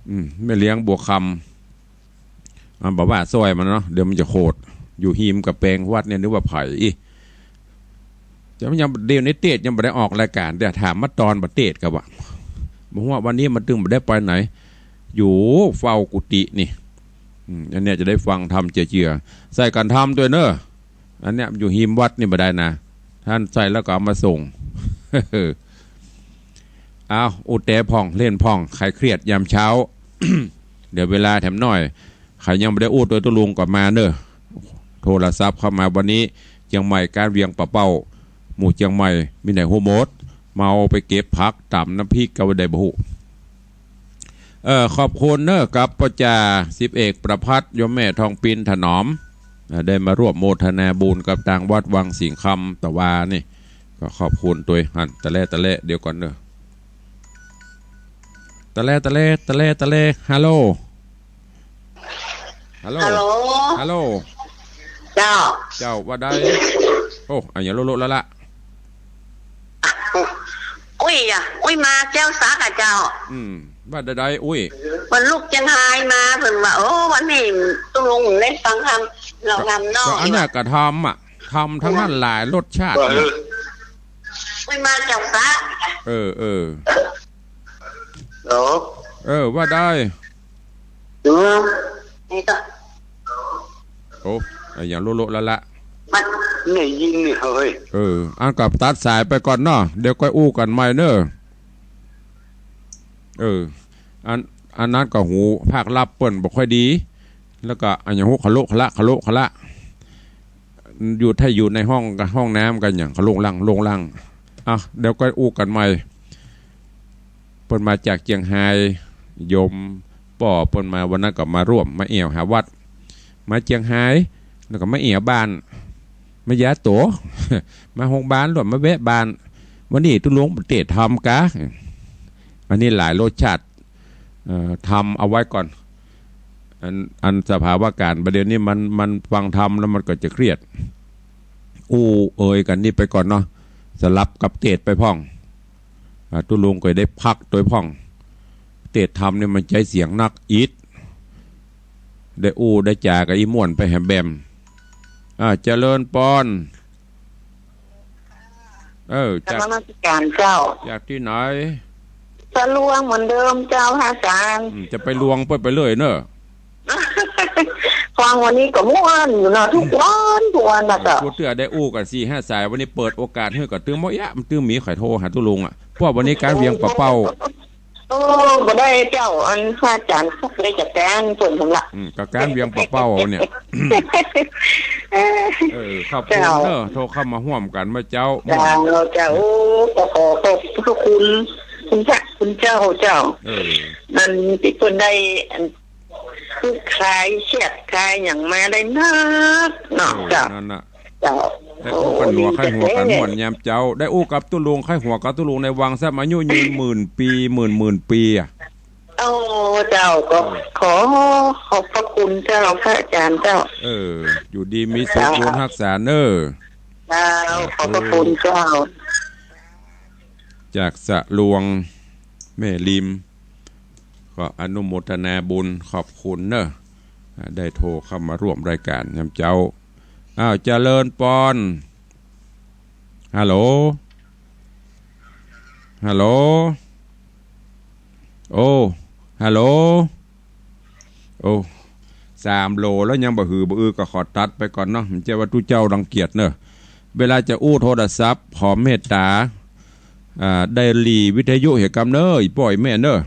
อืม แม่เลี้ยงบัวคำ อ่ะ บ่าว่าซ่อยมันเนาะ เดี๋ยวมันจะโขด อยู่ฮิมก๋ำแปงวัดเนี่ย นึกว่าใผอิ จะยัง เดี๋ยวนี้เตศยังบ่ได้ออกรายก๋าน แต่ถามมาตอนบ่าเตศก่ะว่า บ่ฮู้ว่าวันนี้มันตึงบ่ได้ไปไหน อยู่เฝ้ากุฏินี่ อืม อันเนี้ยจะได้ฟังธรรมเจือๆ ใส่กั๋นธรรมตวยเน่อ อันเนี้ยอยู่ฮิมวัดนี่บ่ได้นะ ต้านใส่แล้วก็เอามาส่ง เอา อู้แตพ่อง เล่นพ่อง คลายเครียดยามเจ๊า เดี๋ยวเวลาแถมหน้อย ใผยังบ่ได้อู้ตวยตุ๊ลุงก็มาเน่อ โทรศัพท์เข้ามาวันนี้ เจียงใหม่ก้านเวียงป่าเป้า หมู่เจียงใหม่ มีไหนฮู้หมด เมาไปเก็บผักต๋ำน้ำพริกก็บ่ได้บ่ฮู้ เออ ขอบคุณเน่อ กับป้อจ่าสิบเอกประภัส โยมแม่ทองปินถนอม เอ่อ ได้มาร่วมโมทนาบุญกับตางวัดวังสิงห์คำตะวานี่ ก็ขอบคุณตวย หั้น ตะแล ตะแล เดี๋ยวก่อนเน่อ ตะแล ตะแล ตะแล ตะแล ฮัลโหล ฮัลโหล ฮัลโหล ฮัลโหล เจ้า เจ้า ว่าได้ โอ้ อะหยังโละๆ ละละ อุ้ยอะ อุ้ยมาแจ้วซักอะเจ้า อืม ว่าได้ได้ อุ้ย วันลูกเจียงฮายมา เปิ้นว่า โอ้ วันนี้ตุ๊ลุงได้ฟังธรรม เล่าธรรมเนาะ ก็อันเนี้ยก็ธรรมอะ ธรรมทั้งนั้นหลายรสชาติเนี่ย เออ อุ้ยมาแจ้วซัก เออ เออ ฮัลโหล เออ ว่าได้ อืม นี่ก็ โอ้ อะหยังโละๆ ละละ มัน ได้ยินนี่เฮ้ย เออ อันก็ตัดสายไปก่อนเนาะ เดี๋ยวก้อยอู้กั๋นใหม่เน่อ เออ อัน อันนั้นก็หูภาคลับเปิ้นบ่ค่อยดี แล้วก็อะหยังฮู้ คะโละคะละ คะโละคะละ อยู่ ถ้าอยู่ในห้อง ห้องน้ำก็หยังคะโล่งล่าง โล่งล่าง อ่ะ เดี๋ยวก้อยอู้กั๋นใหม่ เปิ้นมาจากเจียงฮาย โยม ป้อเปิ้นมาวันนั้นก็มาร่วม มาแอ่วหาวัด มาเจียงฮาย แล้วก็มาแอ่วบ้าน มายาโต มาโฮงบาล แล้วมาแวะบ้าน วันนี้ตุ๊ลุงเตศน์ธรรมกา อันนี้หลายรสชาติ เอ่อ ธรรมเอาไว้ก่อน อัน อันสภาวะก๋านประเดี๋ยวนี้มัน มันฟังธรรมแล้วมันก็จะเครียด อู้เอ่ยกั๋นนี่ไปก่อนเนาะ สลับกับเตศน์ไปพ่อง อ่า ตุ๊ลุงก็ได้พักตวยพ่อง เตศน์ธรรมนี่มันใจ๊เสียงนักอิด ได้อู้ได้จ๋ากับอี่ม่วนไปแหมแบม อ่า เจริญปอน เออ จาก นมัสก๋านเจ้า จากตี้ไหน สะลวงเหมือนเดิมเจ้า พระอาจ๋ารย์ อืม จะไปลวงไป ไปเลยเนอะ ฟังวันนี้ก็ม่วนอยู่เนาะ ทุกวัน ทุกวันนะเจ้า กูเตื้อได้อู้กั๋นสี่ห้าสาย วันนี้เปิดโอกาสหื้อกั๋น ตึงบ่ยะ มันตึงมีใผโทรหาตุ๊ลุงอะ เพราะวันนี้ก๋านเวียงป่าเป้า โอ้ บ่ได้เจ้า อันพระอาจ๋ารย์ได้จัดก๋านเปิ้นหั้นละ อืม ก็ก๋านเวียงป่าเป้าเนี่ย เออ ขอบคุณเนอะ เจ้า โทรเข้ามาฮ่วมกั๋นเมื่อเจ๊า เจ้า เจ้า โอ้ ก็ขอขอบพระคุณ คุณพระคุณเจ้า เจ้า เออ นั่นตี้เปิ้นได้ อัน คือคลายเครียดคลายหยังมาได้นักเนาะ เออ เจ้า นั่นน่ะ เจ้า ได้อู้กั๋นหัวไข้หัวกั๋นม่วนยามเจ๊า ได้อู้กับตุ๊ลุง ไข้หัวกับตุ๊ลุงในวังซ้ำ อายุยืนหมื่นปี หมื่นหมื่นปีอะ โอ้ เจ้า ก็ เออ ขอขอบพระคุณเจ้า พระอาจ๋ารย์เจ้า เออ อยู่ดีมีสุข เจ้า บุญฮักษาเนอะ เจ้า สาธุ ขอบพระคุณเจ้า จากสะลวง แม่ริม ก็อนุโมทนาบุญ ขอบคุณเนอะ อ่า ได้โทรเข้ามาร่วมรายก๋านยามเจ๊า อ้าว เจริญปอน ฮัลโหล ฮัลโหล โอ้ ฮัลโหล โอ้ สามโหลแล้วยังบ่หือบ่อือ ก็ขอตัดไปก่อนเนาะ บ่ใจ้ว่าตุ๊เจ้ารังเกียจเนอะ เวลาจะอู้โทรศัพท์ ขอเมตต๋า อ่า ได้หลีวิทยุเหียกำเนอะ อี่ป้ออี่แม่เนอะ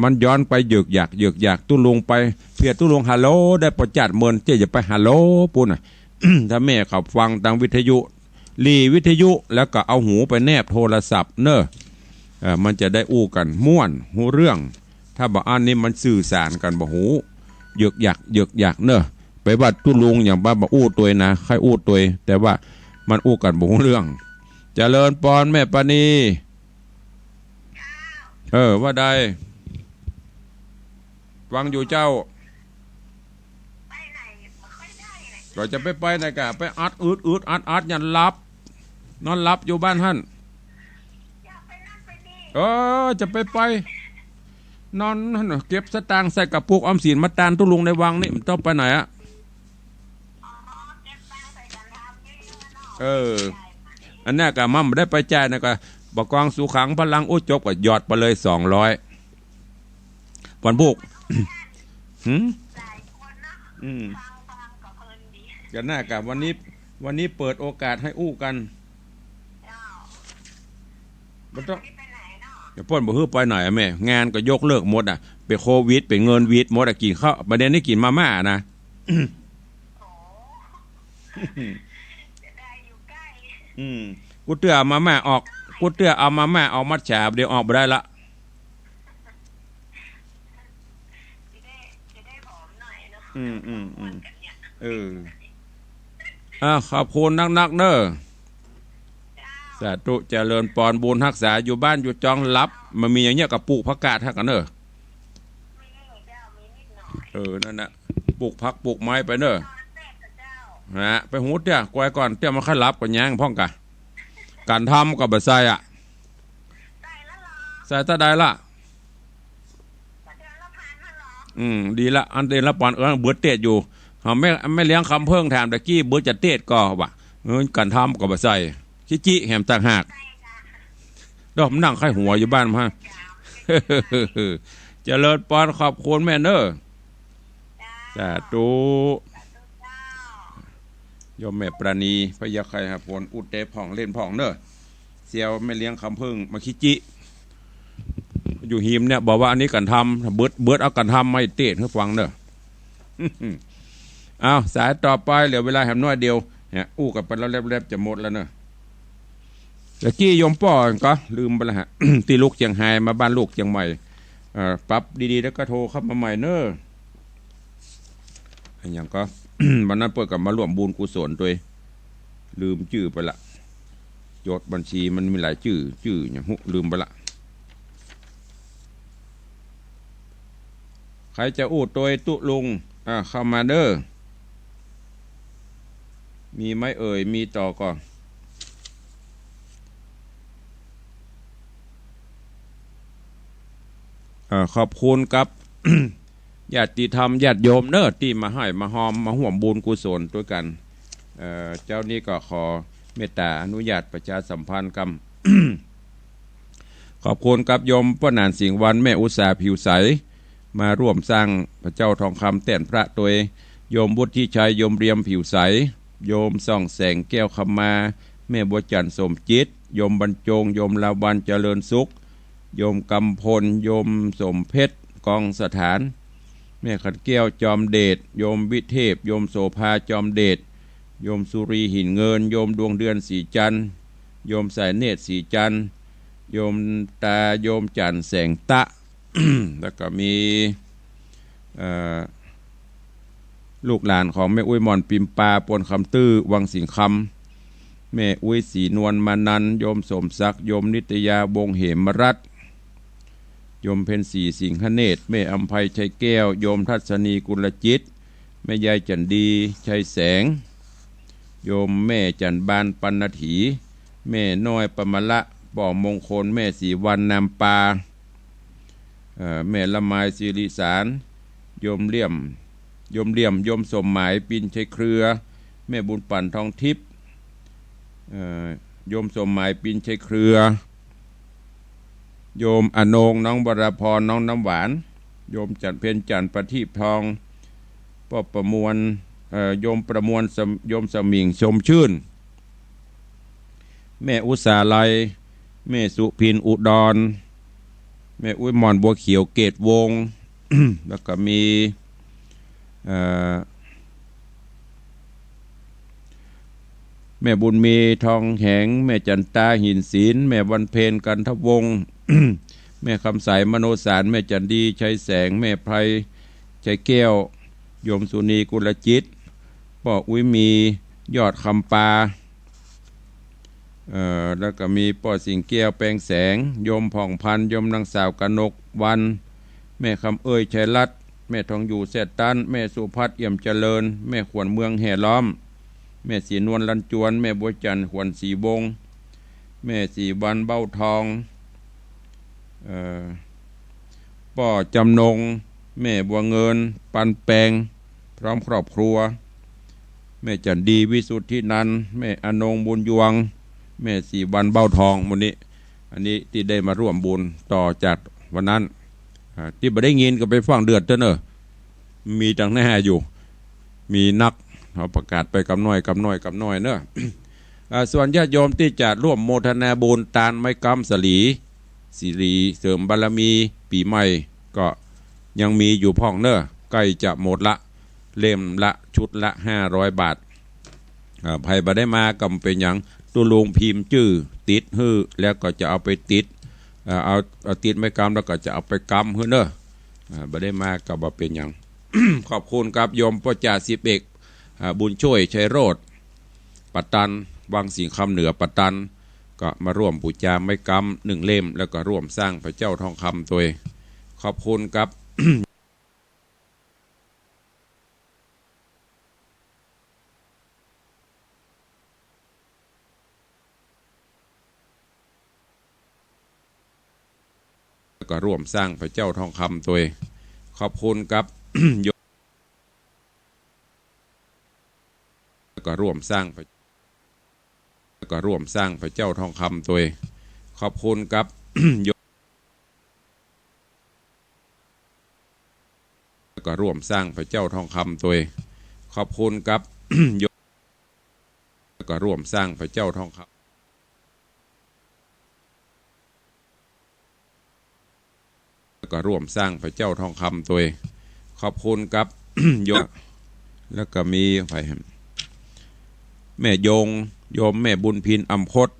มันย้อนไปเหยือกหยาก เหยือกหยาก ตุ๊ลุงไป เพียงตุ๊ลุงฮัลโหลได้ประจัดเมิน เจ้าอย่าไปฮัลโหลปู้นน่ะ ถ้าแม่เขาฟังตางวิทยุ หลีวิทยุ แล้วก็เอาหูไปแนบโทรศัพท์เนอะ เอ่อ มันจะได้อู้กั๋นม่วน ฮู้เรื่อง ถ้าบ่อั้นนี่มันสื่อสารกั๋นบ่ฮู้ เหยือกหยาก เหยือกหยากเนอะ ไปว่าตุ๊ลุงอย่างว่าบ่อู้ตวยนะ ใค่อู้ตวย แต่ว่ามันอู้กั๋นบ่ฮู้เรื่อง เจริญปอนแม่ปานี เออ ว่าใด ฟังอยู่เจ้า ไปไหนบ่ค่อยได้เลย ก็จะไปไปไหนกะ ไปอัดอึดอึดอัดอัดยันหลับ นอนหลับอยู่บ้านหั้น อยากไปนั่นไปนี่ เออ จะไปไป นอนหั้นน่ะ เก็บสตางค์ใส่กระปุกออมสินมาตานตุ๊ลุงในวังนี่ บ่ต้องไปไหนอะ อ๋อ เก็บตังค์ใส่กันทำเยอะๆเนาะ เออ อันเนี้ยกะมันบ่ได้ไปจ่ายนะ กะบ่กองสุขังพลัง โอ้ จบ กะหยอดไปเลยสองร้อย วันพุก หืม อืม ก็น่ากะ วันนี้ วันนี้เปิดโอกาสหื้ออู้กั๋น บ่ต้อง เดี๋ยวเปิ้นบ่หื้อไปไหนอะแม่ งานก็ยกเลิกหมดอะ เป๋นโควิด เป๋นเงินหวิดหมดอะ กิ๋นข้าว ประเดี๋ยวนี้กิ๋นมาม่านะ อืม กูเตื้อเอามาม่าออก กูเตื้อเอามาม่าออกมัตจ๋า เดี๋ยวออกบ่ได้ละ อืม อืม อืม เออ อ่ะ ขอบคุณนักๆเนอะ สาธุ เจริญปอน บุญฮักษา อยู่บ้านอยู่จองหลับ มันมีอย่างเงี้ยกะปลูกผักกาดฮักกั๋นเนอะ เออ นั่นน่ะ ปลูกผักปลูกไม้ไปเนอะ ฮะ ไปฮู้เตื้อ กวยก่อน เตื้อมันค่อยหลับ ก็ย้างพ่องกะ ก๋านทำก็บ่ใส่อะ ใส่เต้าใดละ อืม ดีละ อันเดือนละปอน เออ เบิดเตศอยู่ หาแม่ แม่เลี้ยงคำเพิ่งถามตะกี้ เบิดจะเตศก่อวะ เออ ก๋านทำก็บ่ใส่ ขี้จิแหมต่างหาก ดอกมันนั่งไข้หัวอยู่บ้านมา เจริญปอน ขอบคุณแม่เนอะ สาธุ โยมแม่ปราณี พญาไคหับผล อุดเตพ่องเล่นพ่องเนอะ เสี่ยวแม่เลี้ยงคำเพิ่งมาขี้จิ อยู่หิมเนี่ย บอกว่าอันนี้ก๋านทำ เบิด เบิดเอาก๋านทำมาเตศน์หื้อฟังเนอะ เอา สายต่อไป เหลือเวลาแหมน้อยเดียว เนี่ย อู้กั๋นไปแล้วแลบๆ จะหมดแล้วเนอะ ตะกี้โยมป้อก็ลืมไปแล้วฮะ ตี้ลูกเจียงฮายมาบ้านลูกเจียงใหม่ อ่า ปรับดีๆ แล้วก็โทรเข้ามาใหม่เน่อ อะหยังก็ วันนั้นเปิ้นก็มาร่วมบุญกุศลตวย ลืมจื้อไปละ จดบัญชีมันมีหลายจื้อ จื้อหยังฮู้ ลืมไปละ ใผจะอู้ตวยตุ๊ลุง อ่า เข้ามาเน่อ มีไหมเอ่ย มีต่อก่อ เอ่อ ขอบคุณกับ ญาติธรรมญาติโยมเน่อ ตี้มาฮ้ำมาฮอม มาฮ่วมบุญกุศลตวยกั๋น เอ่อ เจ๊านี้ก็ขอเมตต๋าอนุญาตประชาสัมพันธ์กำ ขอบคุณกับโยมป้อหนาน สิงห์วัน แม่อุสา ผิวใส มาร่วมสร้างพระเจ้าทองคำแต้นพระตวย โยมวุฒิชัย โยมเรียม ผิวใส โยมส่องแสง แก้วคำมา แม่บัวจันทร์ สมจิต โยมบรรจง โยมลาวัณย์ เจริญสุข โยมกำพล โยมสมเพชร กองสถาน แม่ขันแก้ว จอมเดช โยมวิเทพ โยมโสภา จอมเดช โยมสุรี หินเงิน โยมดวงเดือน ศรีจันทร์ โยมสายเนตร ศรีจันทร์ โยมตา โยมจันทร์ แสงตะ แล้วก็มี เอ่อ ลูกหลานของแม่อุ๊ย หม่อนปิมปา ปวนคำตื้อ วังสิงห์คำ แม่อุ๊ย ศรีนวล มานัน โยมสมศักดิ์ โยมนิตยา วงศ์เหมรัตน์ โยมเพ็ญศรี สิงหเนตร แม่อำไพ ชัยแก้ว โยมทัศนี กุลจิต แม่ยายจันดี ชัยแสง โยมแม่จันบาน ปัณณถี แม่น้อย ปมละ ป้อมงคล แม่ศรีวรรณ นามปา เอ่อ แม่ละไม สิริสาร โยมเลี่ยม โยมเลี่ยม โยมสมหมาย ปินชัยเครือ แม่บุญปั่น ทองทิพย์ เอ่อ โยมสมหมาย ปินชัยเครือ โยมอนง น้องวราพร น้องน้ำหวาน โยมจันทร์เพ็ญ จันทร์ประทีปทอง ป้อประมวล เอ่อ โยมประมวล สม- โยมสมิง ชมชื่น แม่อุสาลัย แม่สุพิน อุดร แม่อุ๊ยหม่อน บัวเขียว เกตวงศ์ แล้วก็มี เอ่อ แม่บุญมี ทองแหง แม่จันตา หินศิลป์ แม่วันเพ็ญ กันทวงศ์ แม่คำใส มโนสาร แม่จันดี ชัยแสง แม่ไพร ชัยแก้ว โยมสุนี กุลจิต ป้ออุ๊ยมี ยอดคำปา เอ่อ แล้วก็มีป้อสิงแก้ว แปงแสง โยมผ่องพันธ์ โยมนางสาวกนกวรรณ แม่คำเอย ชัยรัตน์ แม่ทองอยู่ แซ่ตัน แม่สุพัฒน์ เอี่ยมเจริญ แม่ขวัญเมือง แห่ล้อม แม่ศรีนวล ลันจวน แม่บัวจันทร์ ขวัญศรีวงศ์ แม่ศรีวรรณ เบ้าทอง เอ่อ ป้อจำนง แม่บัวเงิน ปันแปง พร้อมครอบครัว แม่จันดี วิสุทธินันท์ แม่อนง บุญยวง แม่ศรีวรรณ เบ้าทอง หมู่นี้ อันนี้ตี้ได้มาร่วมบุญต่อจากวันนั้น อ่า ตี้บ่ได้ยินก็ไปฟังเดือนเต๊อะเน่อ มีตังหน้าอยู่ มีนัก เฮาประกาศไปกำน้อย กำน้อย กำน้อยเน่อ อ่า ส่วนญาติโยมตี้จะร่วมโมทนาบุญตานไม้ก๊ำสลี สิริเสริมบารมีปี๋ใหม่ ก็ยังมีอยู่พ่องเน่อ ใก้จะหมดละ เล่มละ ชุดละ ห้าร้อยบาท อ่า ใผบ่ได้มาก็บ่เป๋นหยัง ตุ๊ลุงพิมพ์จื้อติดหื้อ แล้วก็จะเอาไปติด อ่า เอา เอาติดไม้ก๊ำ แล้วก็จะเอาไปก๊ำหื้อเน่อ อ่า บ่ได้มาก็บ่เป๋นหยัง ขอบคุณกับโยมป้อจ่าสิบเอก อ่า บุญช่วย ชัยโรจน์ ปัตตัน วังสิงห์คำเหนือ ปัตตัน ก็มาร่วมปู๋จาไม้ก๊ำหนึ่งเล่ม แล้วก็ร่วมสร้างพระเจ้าทองคำตวย ขอบคุณกับ แล้วก็ร่วมสร้างพระเจ้าทองคำตวย ขอบคุณกับ โย แล้วก็ร่วมสร้างพระ แล้วก็ร่วมสร้างพระเจ้าทองคำตวย ขอบคุณกับ โย แล้วก็ร่วมสร้างพระเจ้าทองคำตวย ขอบคุณกับ โย แล้วก็ร่วมสร้างพระเจ้าทองคำ แล้วก็ร่วมสร้างพระเจ้าทองคำตวย ขอบคุณกับ โยม แล้วก็มีใผ แม่ยง โยมแม่บุญพิน อำพต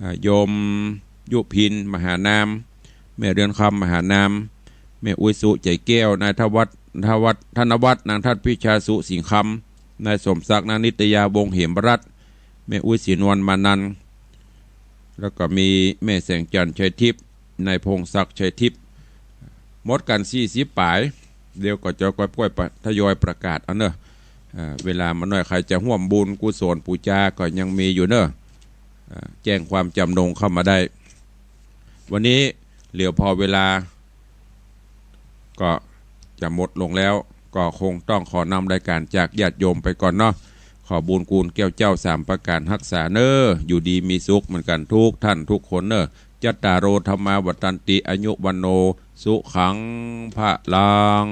อ่า โยมยุพิน มหานาม แม่เรือนคำ มหานาม ม่อุ๊ย สุ ใจ๋แก้ว นายธวัฒน์ ธวัฒน์ ธนวัฒน์ นางทัดพิชา สุ สิงห์คำ นายสมศักดิ์ นางนิตยา วงศ์เหมรัตน์ แม่อุ๊ย ศรีนวล มานันท์ แล้วก็มีแม่แสงจันทร์ ชัยทิพย์ นายพงศักดิ์ ชัยทิพย์ หมดกั๋นสี่สิบป๋าย เดี๋ยวก็จะก้อยๆ ปะ ทยอยประกาศเอาเน่อ อ่า เวลามันน้อย ใผจะฮ่วมบุญกุศลปู๋จาก็ยังมีอยู่เน่อ อ่า แจ้งความจำนงเข้ามาได้ วันนี้เหลือพอเวลา ก็จะหมดลงแล้ว ก็คงต้องขอนำรายการจากญาติโยมไปก่อนเนาะ ขอบุญคุณแก้วเจ้าสามประการฮักษาเน่อ อยู่ดีมีสุขเหมือนกั๋นทุกท่านทุกคนเน่อ จัตตาโร ธัมมา วัฑฒันติ อายุ วัณโณ สุขัง พลัง